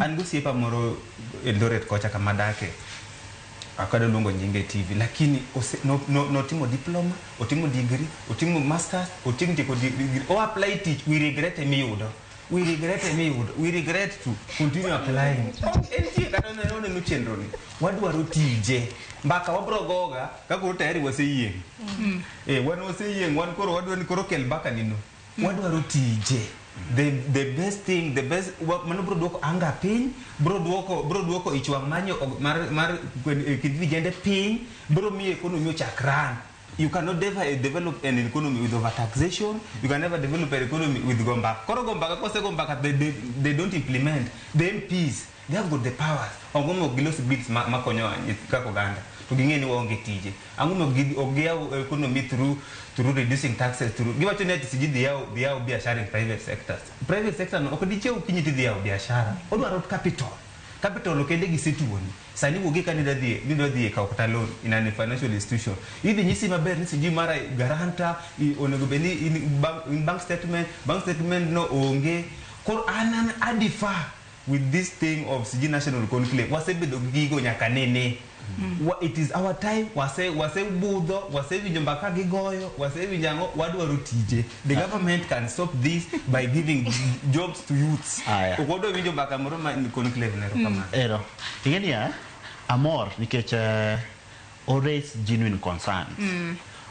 An gosiepa moro Eldoret kocha kama dake. Akado luongo nyinge e TV lakini ose, no, no, notimo diploma, otimo degree, otimo masters, otimo tieko degree. O apply tich, we regret emiyudo. We regret emiyudo. We regret to continue applying. Entie kata oneno chenro ni. Wadwaro tije. Mbaka wabro goga ka koro tayari waseyieng'. Eh, wan waseyieng', wan koro wadwaro ni koro kel mbaka ni no. Wadwaro tije. The best thing, the best mano bro duoko anga piny, bro duoko ich wang' manyo mar kind vijende piny, bro miyo economy ochak run. You cannot ever develop an economy with overtaxation. You can never develop an economy with gombaka. Koro gombaka, kose gombaka, they don't implement. The MPs, they have got the powers. Ang'o momiyo gilos bills makonyo kaka oganda. To ging'e ni waonge tije. Ang'o momiyo ok giyaw economy through reducing taxes, through giwacho ni ati sijui dhi yaw biashara in private sectors. Private sector no ok dichiew okinyi tidhi yawo biashara. Odwaro capital. Capital kende gisetuoni. Sani wuogi ka nidwa dhi e kawo kata loan in a financial institution. Idhi nyisi maber ni sijui mara guarantor, onego bed ni in bank statement no onge. Koro an adifa with this thing of sijui national conclave. Wasebedo gi gigo nyaka nene. It is our time. Wasebudho, wasewinjo mbaka gigoyo, wasewinjo ang'o, wadwaro tije. The government can stop this by giving jobs to youths. Ok wadwa winjo mbaka moro ma conclave ne erokamano. Ero. Ing'e niya, amor nikech o raise genuine concerns.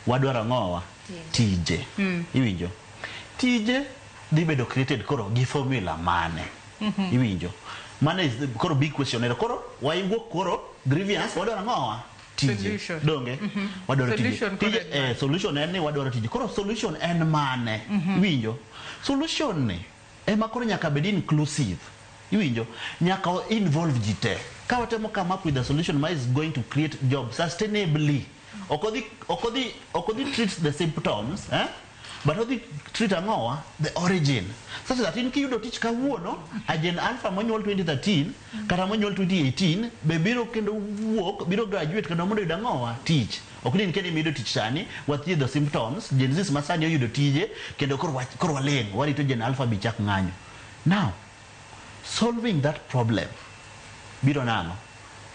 Wadwaro ang'owa? Tije. Iwinjo? Tije dhi bedo created koro gi formula mane? Iwinjo? Mano is the koro big question. Ero koro waiwuok koro grievance wadwaro ang'owa? Tije. Donge? Wadwaro tije. Tije solution en ni wadwaro tije. Koro solution en mane? Iwinjo? Solution ni ema koro nyaka bed inclusive. Iwinjo? Nyaka involve ji te. Ka watemo come up with a solution ma is going to create jobs sustainably. Ok odhi treat the symptoms, eh? But odhi treat ang'owa? The origin. Such that in kiyudo tich kawuono, a Gen Alpha monyuol 2013, kata monyuol 2018, be biro kendo wuok, biro graduate kendo mondo oyud ang'owa? Tich. Ok ni in kende miyudo tich sani, wathiedho symptoms, Gen Z ma sani oyudo tije, kendo koro waleng', warito Gen Alpha bi chak ng'anyo. Now, solving that problem, biro nang'o?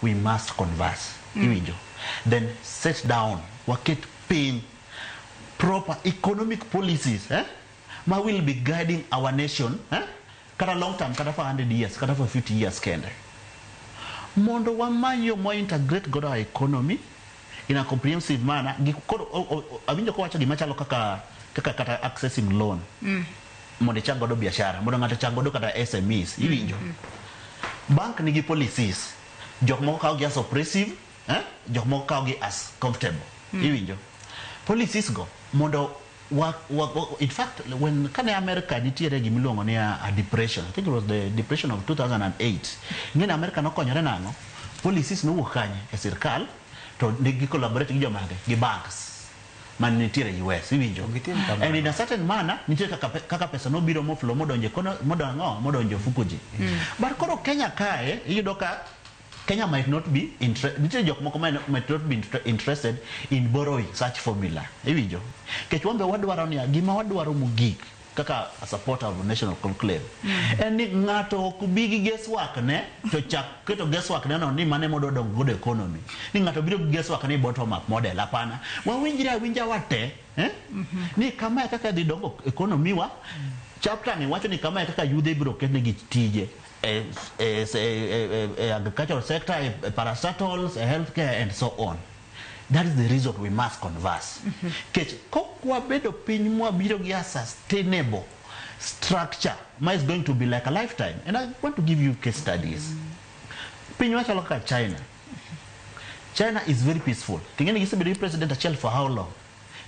We must converse. Iwinjo? Then sit down, waket piny proper economic policies, ma will be guiding our nation, kata long term, kata for 100 years, kata for 50 years kende. Mondo wamany yo mo integrate godo our economy in a comprehensive manner. Awinjo kowacho gima chalo kaka kata accessing loan. Mondo ichak godo biashara, mondo ng'ato ochak godo kata SMEs, iwinjo? Bank nigi policies. Jok moko kawo gi as oppressive, jok moko kawo gi as comfortable. Iwinjo? Policies go mondo in fact when kane America nitiere gimiluongo ni a depression, I think it was the depression of 2008. Ng'e America nokonyore nang'o? Policies nowuok kanye e sirkal to negi collaborate gi jomage, gi banks man nitiere US, iwinjo? And in a certain manner nitie kaka pesa nobiro moflow modonje kono modongo modonjo ofuko ji. But koro Kenya kae iyudo ka Kenya might not be nitie jok moko might not be interested in borrowing such formula. Iwinjo? Kech wambe wadwaro ni gima wadwaro mogik kaka a supporter of national conclave. En ni ng'ato ok bi gi guesswork ne to chak keto guesswork ne no ni mane modwa dongo godo economy. Ni ng'ato biro gi guesswork ni bottom up model hapana. Wawinjre awinja wate, Ni kama kaka dhi dongo economy wa. Chapter ni wacho ni kama kaka yudhe biro ketnegi tije. Agricultural sector, parastatals, healthcare, and so on. That is the reason we must converse. Kech kok wabedo piny mwabiro gi a sustainable structure ma is going to be like a lifetime. And I want to give you case studies. Piny machalo kaka China. China is very peaceful. Ting'e ni gisebedo gi president achiel for how long?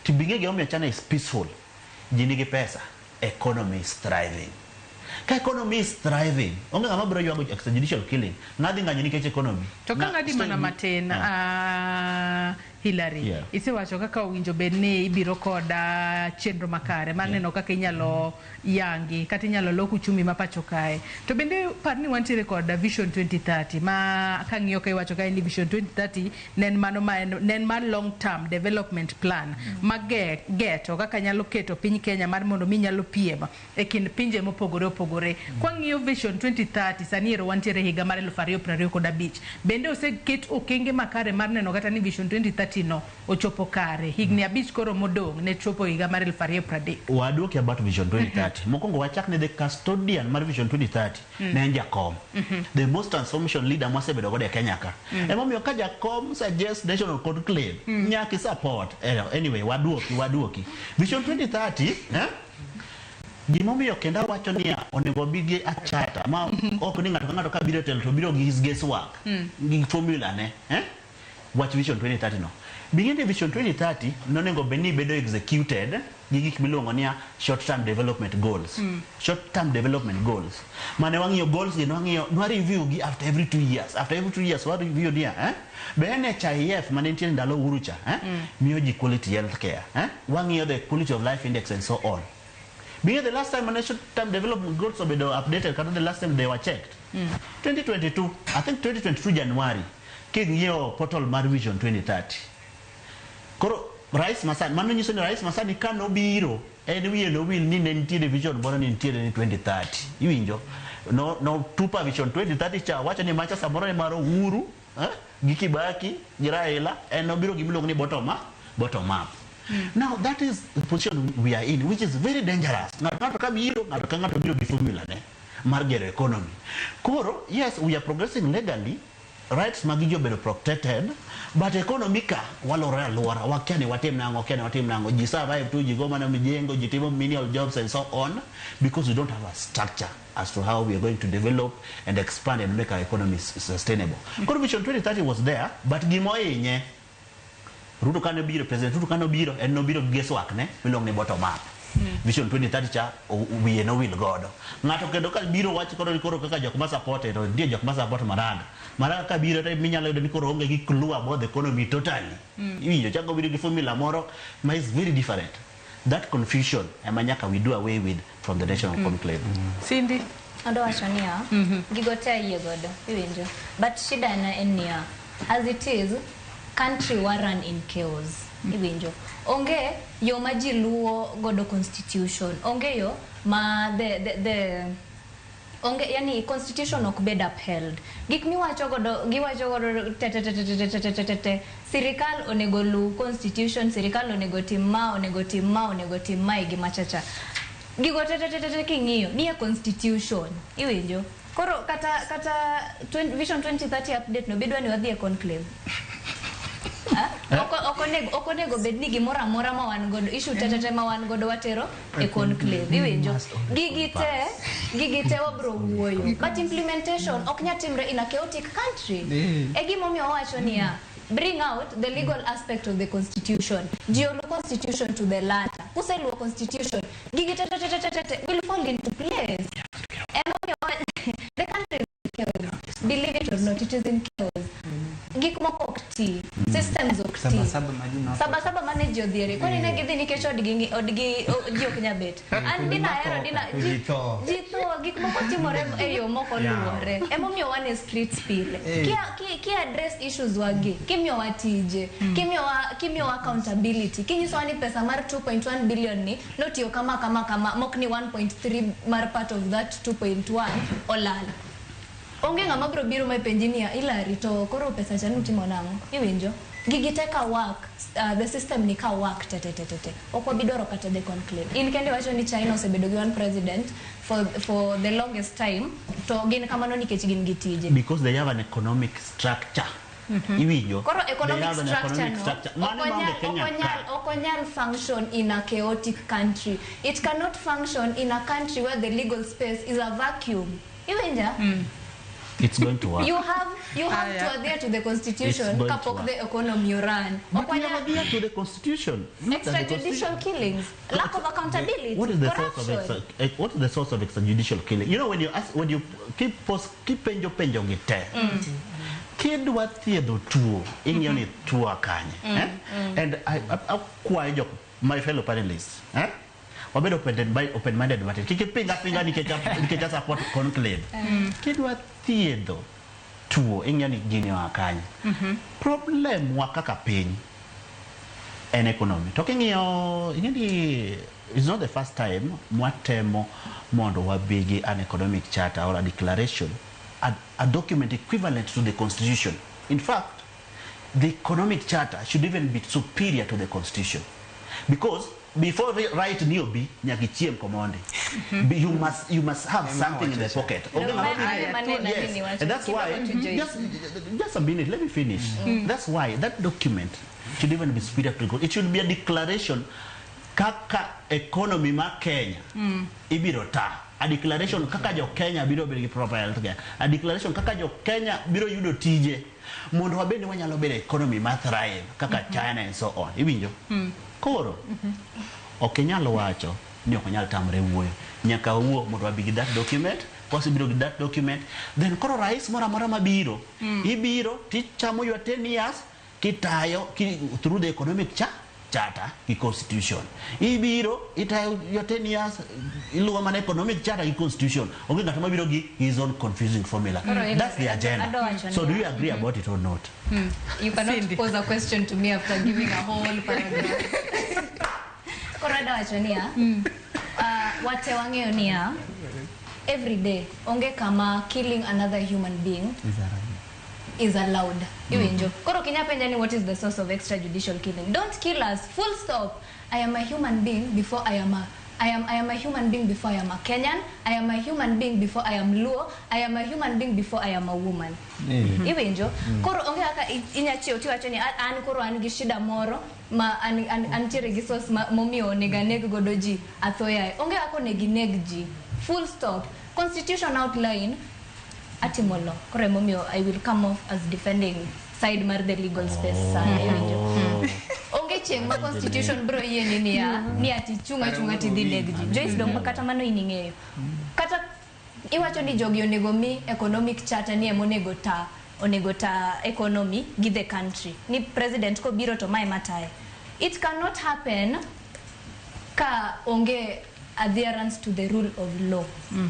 To bing'e gimomiyo China is peaceful. Ji nigi pesa. Economy is thriving. Ka economy is thriving, onge ng'ama biro ywago extrajudicial killing. Ng'a dhi ng'anyo nikech economy? To ka ng'adi mana matin, Hillary, isewacho kaka owinjo bed ni ibiro kod chenro makare mar neno kaka inyalo yangi kata inyalo lok uchumi ma pacho kae. To bende par ni wantiere kod Vision 2030 ma kang'iyo ka iwacho kae ni Vision 2030 ne en mano ma en, ne en mar long term development plan ma geto kaka nyalo keto piny Kenya mar mondo mi nyalo piem e kind pinje mopogore opogore. Kwang'iyo Vision 2030 sani ero wantiere higa mar 2025. Bende oseket okenge makare mar neno kata ni Vision 2030 no ochopo kare. Higni 5 koro modong' ne chopo higa mar 2030. Waduoki about Vision 2030. Mokwongo wachak ni the custodian mar Vision 2030 ne en Jakom. The most transformation leader mwasebedo godo e Kenya ka. Emomiyo ka Jakom suggest national conclave, nyaka support. Anyway, waduoki. Vision 2030, Gimomiyo kendo awacho niya, onego wabi gi a charter ma ok ni ng'ato ka ng'ato ka biro e telo to biro gi his guesswork, gi formula ne, Wach Vision 2030 no. Bing'e ni Vision 2030 nonego bed ni bedo executed gi gik miluongo niya short term development goals. Short term development goals. Mane wang'iyo goals gi, nwang'iyo, nwa review gi after every 2 years. After every 2 years wa review niya, Be NHIF mane nitie ndalo Uhuru cha, Miyo ji quality health care, Wang'iyo the quality of life index and so on. Being the last time short term development goals obedo updated, kata the last time they were checked. 2022, I think 2022 January, king'iyo portal mar Vision 2030. Koro Rais Masani, mano nyiso ni Rais Masani ka nobiro, en wiye nowil ni ne nitiere vision moro ni nitiere ni 2030. Iwinjo? No tupa Vision 2030 cha, wacho ni macha samoro ne mar Uhuru, gi Kibaki, gi Raila, en nobiro gi miluongo ni bottom up, bottom up. Now that is the position we are in, which is very dangerous. Ng'ato ka biro, ng'ato ka ng'ato biro gi formula ne mar gero economy. Koro, yes, we are progressing legally, rights mag ji obedo protected, but economy ka walore aluora, wakia ni watim nang'o, wakia ni watim nang'o, ji survive tu, ji go mana mijengo, ji timo menial jobs and so on, because we don't have a structure as to how we are going to develop and expand and make our economy sustainable. Koro Vision 2030 was there, but gimohinye, Ruto kane obiro, President Ruto kane obiro, en nobiro gi guesswork ne, miluongo ni bottom up. Vision 2030 cha wiye nowil godo. Ng'ato kendo ka biro wach koro ni koro kaka jok ma support to nitie jok ma support Maraga. Maraga ka biro to minyalo yudo ni koro onge gi clue about the economy totally. Iwinjo chako biro gi formula moro ma is very different. That confusion ema nyaka we do away with from the national conclave. Cindy? Adwa wacho niya, gigo te ayie godo, iwinjo. But shida na en niya, as it is, country wa run in chaos, iwinjo. Onge yo ma ji luwo godo constitution, onge yo ma the onge, yani constitution ok bed upheld. Gik miwacho godo, giwacho godo te te te te te te te te te te. Sirikal onego lu constitution, sirikal onego tim ma, onego tim ma, onego tim ma e gima chacha. Gigo te te te te te king'iyo, nie constitution, iwinjo. Koro kata Vision 2030 update no bidwa ni wadhi e conclave. Ok onego bed ni gimoro amora ma wan godo, issue te te te ma wan godo watero e conclave, iwinjo. Gigi te wabro wuoyo. But implementation ok nyal timre in a chaotic country. E gimomiyo wawacho niya, bring out the legal aspect of the constitution. Ji olu constitution to the latter. Kuseluwo constitution, gigi te te te te te te will fall into place. Emomiyo the country is in chaos. Believe it or not, it is in chaos. Gik moko ok ti, systems ok ti. Saba saba ma ji nothoo. Saba saba mane ji odhiere. Kwani ne gidhi nikech odgi odgi, ji ok nyal bet. An dina ahero, dina, Ji tho. ji tho, gik moko timore e yo mok oluwore. Emomiyo wan e streets pile. Ki address issues wagi, kimiyowa tije, kimiyowa accountability, kinyisowa ni pesa mar 2.1 billion ni notiyo kama, kama, kama, mok ni 1.3 mar part of that 2.1 olal. Onge ng'ama biro biro ma penji niya, Hilary, to koro pesa cha nutimo nang'o? Iwinjo? Gigi te ka work, the system ni ka work te te te te te. Ok wabi dwaro kata the conclave. In kende wacho ni China osebedo gi one president for the longest time, to gin kamano nikech gin gi tije. Because they have an economic structure. Iwinjo? Koro They economic have an structure economic no, structure. Mano maonge Kenya ka. ok onyal function in a chaotic country. It cannot function in a country where the legal space is a vacuum. Iwinja? It's going to work. You have to adhere to the constitution It's going to kapok work. The economy run. But we have adhered to the constitution. Not that the Extrajudicial constitution- killings, lack of accountability, What is the source of corruption. what is the source of extrajudicial killing? You know, when you ask, when you keep post, keep penjo penjo gi te. Kidwa thiedho tuo, ing'iyo ni tuo kanye. Eh? And I akwayo jok, my fellow panelists, eh? Wabed open minded matin. Kik ipinga pinga nikech a support conclave. Kidwa thiedho tuo, ing'iyo ni gini oa kanye. Problem wa kaka piny en economy. To king'iyo, ing'e ni it's not the first time mwatemo mondo wabi gi an economic charter or a declaration, a document equivalent to the constitution. In fact, the economic charter should even be superior to the constitution. Because before right ni obi, nyaka ichiem komondi. You must have something in the pocket. No, Onge ng'ama maneno Yes. nini wacho. And that's why, Kidogo to Joyce. just a minute, let me finish. That's why that document should even be superior to the. It should be a declaration kaka economy ma Kenya ibiro ta. A declaration kaka jo Kenya biro bedo gi proper health care. A declaration kaka jo Kenya biro yudo tije mondo wabed ni wanyalo bedo economy ma thrive kaka China and so on. Iwinjo? Koro ok inyal wacho ni ok onyal tamre wuoyo. Nyaka wuo mondo wabi gi that document. Kwasebiro gi that document, then koro rais moro amora mabiro, ibiro tichamo your 10 years kitayo through the economic charter gi constitution. Ibiro itayo your 10 years, iluwo mana economic charter gi constitution. Onge ng'at mabiro gi his own confusing formula. Koro That's the agenda. adwa wacho So do niya. you agree about it or not? You cannot Cindy. Pose a question to me after giving a whole paragraph. Koro adwa wacho niya, wate wang'eyo niya, every day onge kama killing another human being is allowed. Iwinjo? Koro kinya penja ni what is the source of extrajudicial killing? Don't kill us. Full stop. I am a human being before I am a Kenyan. I am a human being before I am Luo. I am a human being before I am a woman. Iwinjo? Koro onge kaka inya chiew tiwacho ni an koro an gi shida moro ma an antiere gi source ma momiyo onego aneg godo ji atho yaye. Onge kaka onego ineg ji. Full stop. Constitution outline atimo law. Koro emomiyo I will come off as defending side mar the legal space sana. Iwinjo? Onge chieng' ma constitution bro yieni niya ni ati chung' achung'a tidhi neg ji. Joyce, dong kata mano in ing'eyo. Kata iwacho ni jogi onego mi economic charter ni emonego ta onego ta economy gi the country. Ni president kobiro to mae mataye. It cannot happen ka onge adherence to the rule of law.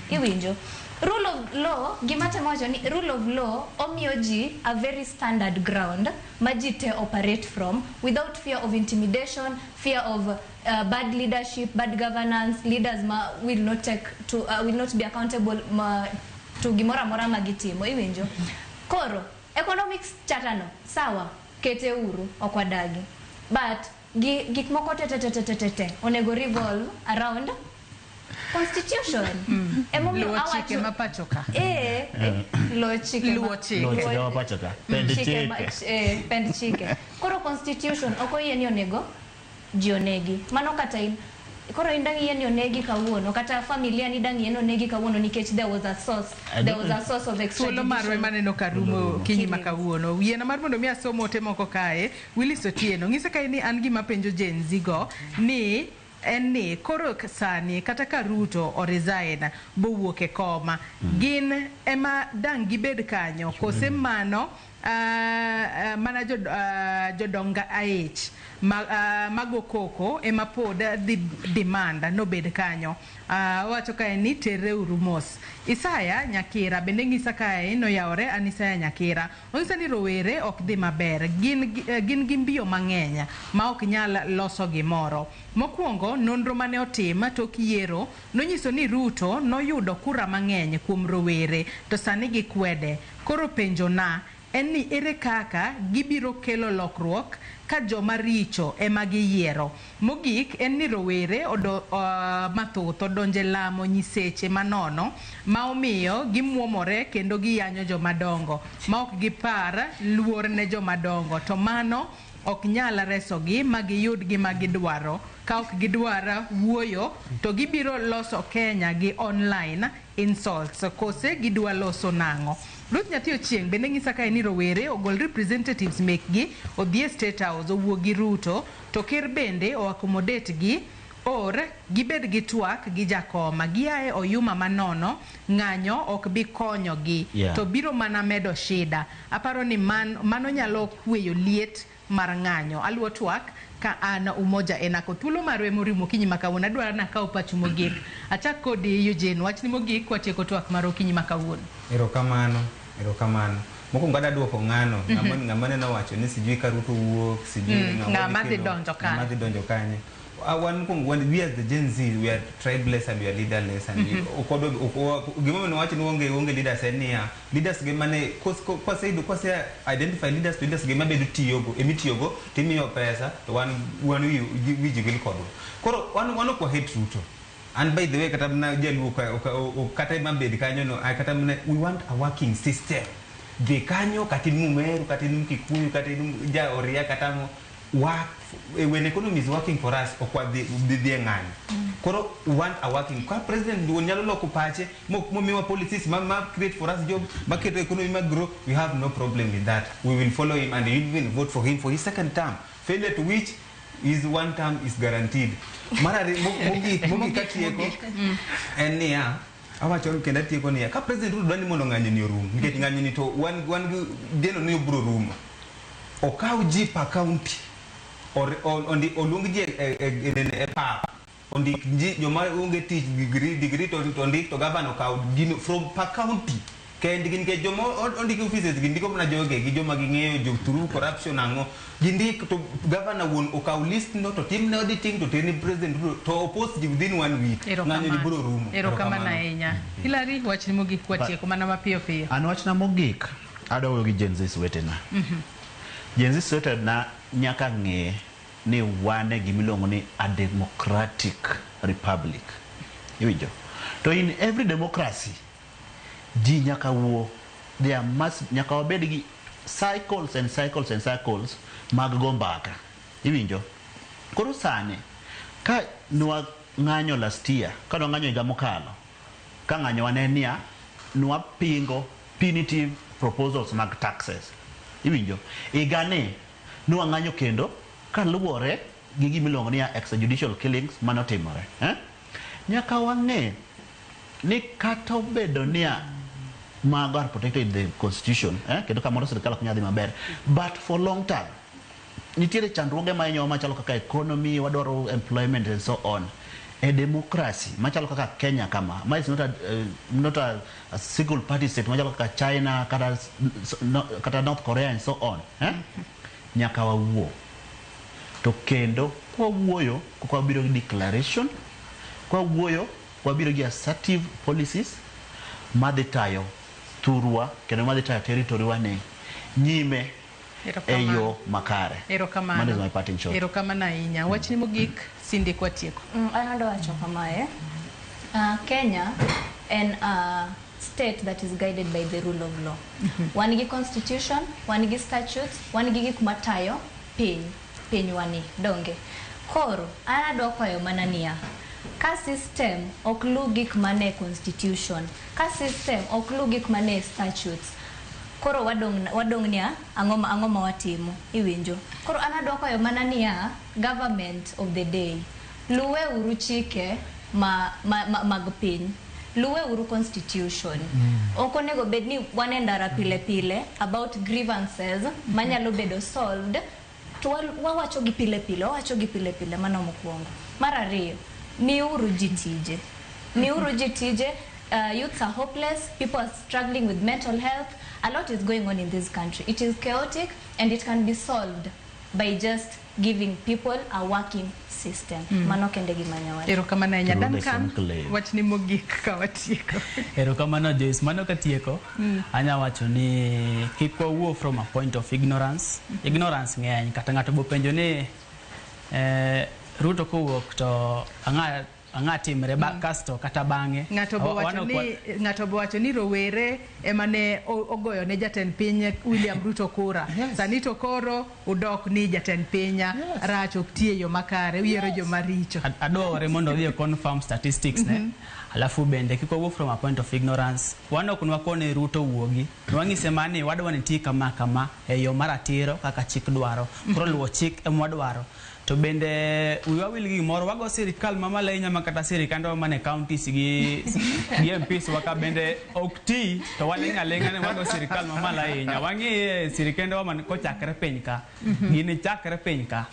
Iwinjo? Rule of law, gima temo wacho ni rule of law omiyo ji a very standard ground ma ji te operate from without fear of intimidation, fear of bad leadership, bad governance, leaders ma will not take to will not be accountable ma, to gimoro amora ma gitimo. Iwinjo? Koro, economics charter no, sawa, kete uru, ok wadagi. But gi, gik moko te te te te te te te onego revolve around constitution. Emomiyo Luwo chike awacho ma pacho ka. Luwo chike Luwo chike. Luwo chike ma pacho ka. Pend chike ma- chike. Pend chike. Koro constitution ok oyie ni onego ji onegi. Mano kata in koro in dang' yie ni onegi kawuono kata familia ni dang' yie ni onegi kawuono nikech there was a source I there don't was a source of Thuolo marwa extrajudicial maneno ka rumo kinyi ma kawuono. Yiena mar mondo mi asom ote moko kae. Willis Otieno ng'ise kae ni an gima penjo Gen Z go ni en ni koro sani kata ka Ruto o resign bowuok e koma, gin ema dang' gibed kanyo kose mano mana jodong aich ma, mago koko ema pod dhi demand nobed kanyo. Owacho kae ni terreuru mos. Isaya Nyakira bende ng'isa kae noyawore an Isaya Nyakira onyisa ni rowere ok dhi maber, gin gi mbio mang'eny ma ok nyal loso gimoro. Mokwongo, nonro mane otim tok yiero nonyiso ni Ruto noyudo kura mang'eny kuom rowere to sani gikwede. Koro penjo na en ni ere kaka gibiro kelo lokruok ka joma richo ema giyiero. Mogik en ni rowere mathoth odonje lamo nyiseche manono ma omiyo gimuomore kendo giyanyo jomadongo ma ok gipar luor ne jomadongo, to mano ok nyal resogi ma giyud gima gidwaro. Ka ok gidwar wuoyo to gibiro loso Kenya gi online insults kose gidwa loso nang'o? Ruth Nyathi Ochieng' bende ng'isa kae ni rowere ogol representatives mekgi odhi e State House owuo gi Ruto to ker bende o accommodate gi or gibed gi twak gi jakoma giae oyuma manono ng'anyo ok bi konyogi to biro mana medo shida aparo ni mano nyalo kweyo liet mar ng'anyo. Aluwo twak ka an Umoja Enako. Thuolo marwa emorimo okinyi ma kawuono. Adwaro ni akaw pachu mogik. Achak kodi Eugene. Wachni mogik kwatieko twak mar okinyi ma kawuono. Erokamano, erokamano. Mokwongo adwa duoko ng'ano, ng'ama nene owacho ni sijui ka Ruto wuok, sijui ng'ama dhi donjo kanye. Ng'ama dhi donjo kanye. Wan mokwongo wan, we as the Gen Z, we are tribeless and we are leaderless and gimomiyo wacho ni onge leaders en niya, leaders gi mane kwase identify leaders to leaders gi mabedo tiyogo, emitiyogo timiyo pesa to wan wi ji wil kodwa. Koro wan ok wa hate Ruto. And by the way, kata mana jaluo kata mabed kanyo no, kata mana we want a working system. Dhi kanyo kata in Mumeru, kata in Kikuyu, kata in ja Oria, kata mo work when economy is working for us, ok wadhi dhi e ng'anyo. Koro we want a working. Ka president nyalo loko pache, momiwa policies ma create for us job, ma keto economy ma grow, we have no problem with that. We will follow him and even vote for him for his second term. Failure to which his one term is guaranteed. Mar mogik katieko en niya, awacho kendo atieko niya, ka president Ruto dwa ni mondo ng'anyo ni orum, nikech ng'anyo ni to wan gi geno ni obiro rumo. Okaw ji per county, oluong ji e pap, ondik ji joma onge tich degree to ondik to governor okaw gino from per county. Kendgi nikech joma ondik offices gindiko mana joge gi joma ging'eyo jo through corruption ang'o gindik to governor wuon okaw list no to timne auditing to terne president Ruto to opost ji within 1 week. Ng'anyo ni biro rumo. Erokamano ahinya. Hilary, wachni mogik kwatieko mana mapiyo piyo. An wachna mogik adwa wuoyo gi Gen Z wetena. Gen Z wetena nyaka ng'e ni wan e gimiluongo ni a democratic republic. Iwinjo? To in every democracy ji nyaka wuo, there must nyaka wabed gi cycles and cycles and cycles mag go mbaka. Iwinjo? Koro sani ka nwa ng'anyo last year, ka nwa ng'anyo higa mokalo, ka ng'anyo wane niya, nwa pingo punitive proposals mag taxes. Iwinjo? Higa ni nwa ng'anyo kendo kaluwore gi gimiluongo ni extrajudicial killings manotimore. Nyaka wang'e ni kata obedo niya mago are protected in the constitution, kendo kamoro sirikal ok nyal dhi maber, but for long term nitiere chandruoge mahinyowa machalo kaka economy, wadwaro employment and so on. E democracy machalo kaka Kenya kama, ma is not a single party state machalo kaka China kata North Korea and so on. Nyaka wawuo. To kendo kwawuoyo kwabiro gi declaration, kwawuoyo wabiro gi assertive policies madhi tayo thurwa kendo madhi tayo territory wa ni nyime e yo makare. Erokamano. Mano is my parting shot. Erokamano ahinya. Wachni mogik Cindy kwatieko. An adwa wacho kamae. Kenya en a state that is guided by the rule of law. Wan gi constitution, wan gi statutes, wan gi gik matayo pinywa ni donge. Koro an adwa kwayo mana niya, ka system ok luw gik mane constitution, ka system ok luw gik mane statutes, koro wadong' niya, ang'o ma watimo, iwinjo. Koro an adwa kwayo mana niya, government of the day, luwe uru chike mag piny, luwe uru constitution. Ok onego bed ni wan e ndara pile pile about grievances manyalo bedo solved, to wawacho gi pile pile, wawacho gi pile pile, mano mokwongo. Mar ariyo, miuru ji tije. Miuru ji tije. Youths are hopeless, people are struggling with mental health. A lot is going on in this country. It is chaotic and it can be solved by just giving people a working system. Mano kende gima nyawacho. Erokamano ahinya. Duncan, wachni mogik ka watieko. Erokamano Joyce. Mano katieko, anya wacho ni kik wawuo from a point of ignorance. Ignorance ng'eny, kata ng'ato bo penjo ni Ruto kowuok to ang'a Ang'a timre ba, kasto kata bang'e Ng'ato bo Wan wacho ok ni ng'ato bo wacho ni rowere ema ne ogoyo ne jatend piny William Ruto kura. Sani to koro udok ni jatend piny rach ok tie yo makare, uyiero joma richo. Adware mondo odhi e confirm statistics ne. Alafu bende kik wawuo from a point of ignorance. Wan ok nwakone Ruto wuogi, nwang'ise mani wadwa ni ti kama kama e yo maratiro kaka chik dwaro. Koro luwo chik ema wadwaro. To bende wiwa wil gi gimoro, wago sirikal mamalo ahinya ma kata sirikandwa mane counties gi MPs wa ka bende ok ti to waling' aling'a ni wago sirikal mamalo ahinya. Wang'iye sirikendwa man kochakre piny ka. Gini chakre piny ka.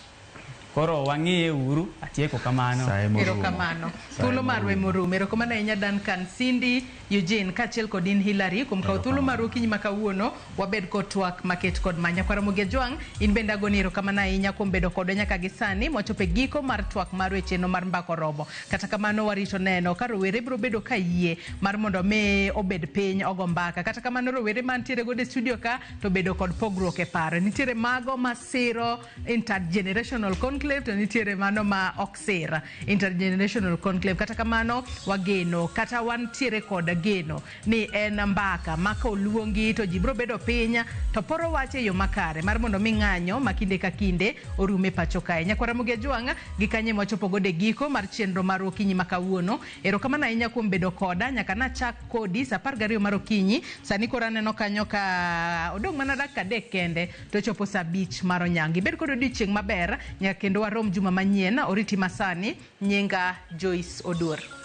Koro wang'iye uru, atieko kamano. Erokamano. Thuolo marwa emorumo. Erokamano ahinya Duncan, Cindy, Eugene kaachiel kod in Hillary kuom kawo thuolo maru okinyi ma kawuono wabed kod twak maket kod ma. Nyakwar Ramogi Ajwang', in bende agoni erokamano ahinya kuom bedo kodwa nyaka gi sani mwachopo e giko mar twak marwa e chenro mar Mbaka Oromo. Kata kamano warito neno ka rowere biro bedo ka yie mar mondo mi obed piny ogo mbaka. Kata kamano rowere mantiere godo e studio ka to bedo kod pogruok e paro. Nitiere mago masiro intergenerational conclave to nitiere mano ma ok sir intergenerational conclave. Kata kamano wageno kata wantiere kod geno ni en mbaka ma ka oluongi to ji biro bedo piny to poro wach e yo makare mar mondo mi ng'anyo ma kinde ka kinde orum e pacho kae. Nyakwar Ramogi Ajwang' gi kanye mwachopo godo e giko mar chenro mar okinyi ma kawuono. Erokamano ahinya kuom bedo koda nyaka nachak kodi sa 12 mar okinyi. Sani koro aneno kanyo ka odong' mana dakika 3 kende to chopo sa 5 mar onyango. Ibed kod odiochieng' maber nyaka kendo warom juma manyien. Oriti masani, nyinga Joyce Oduor.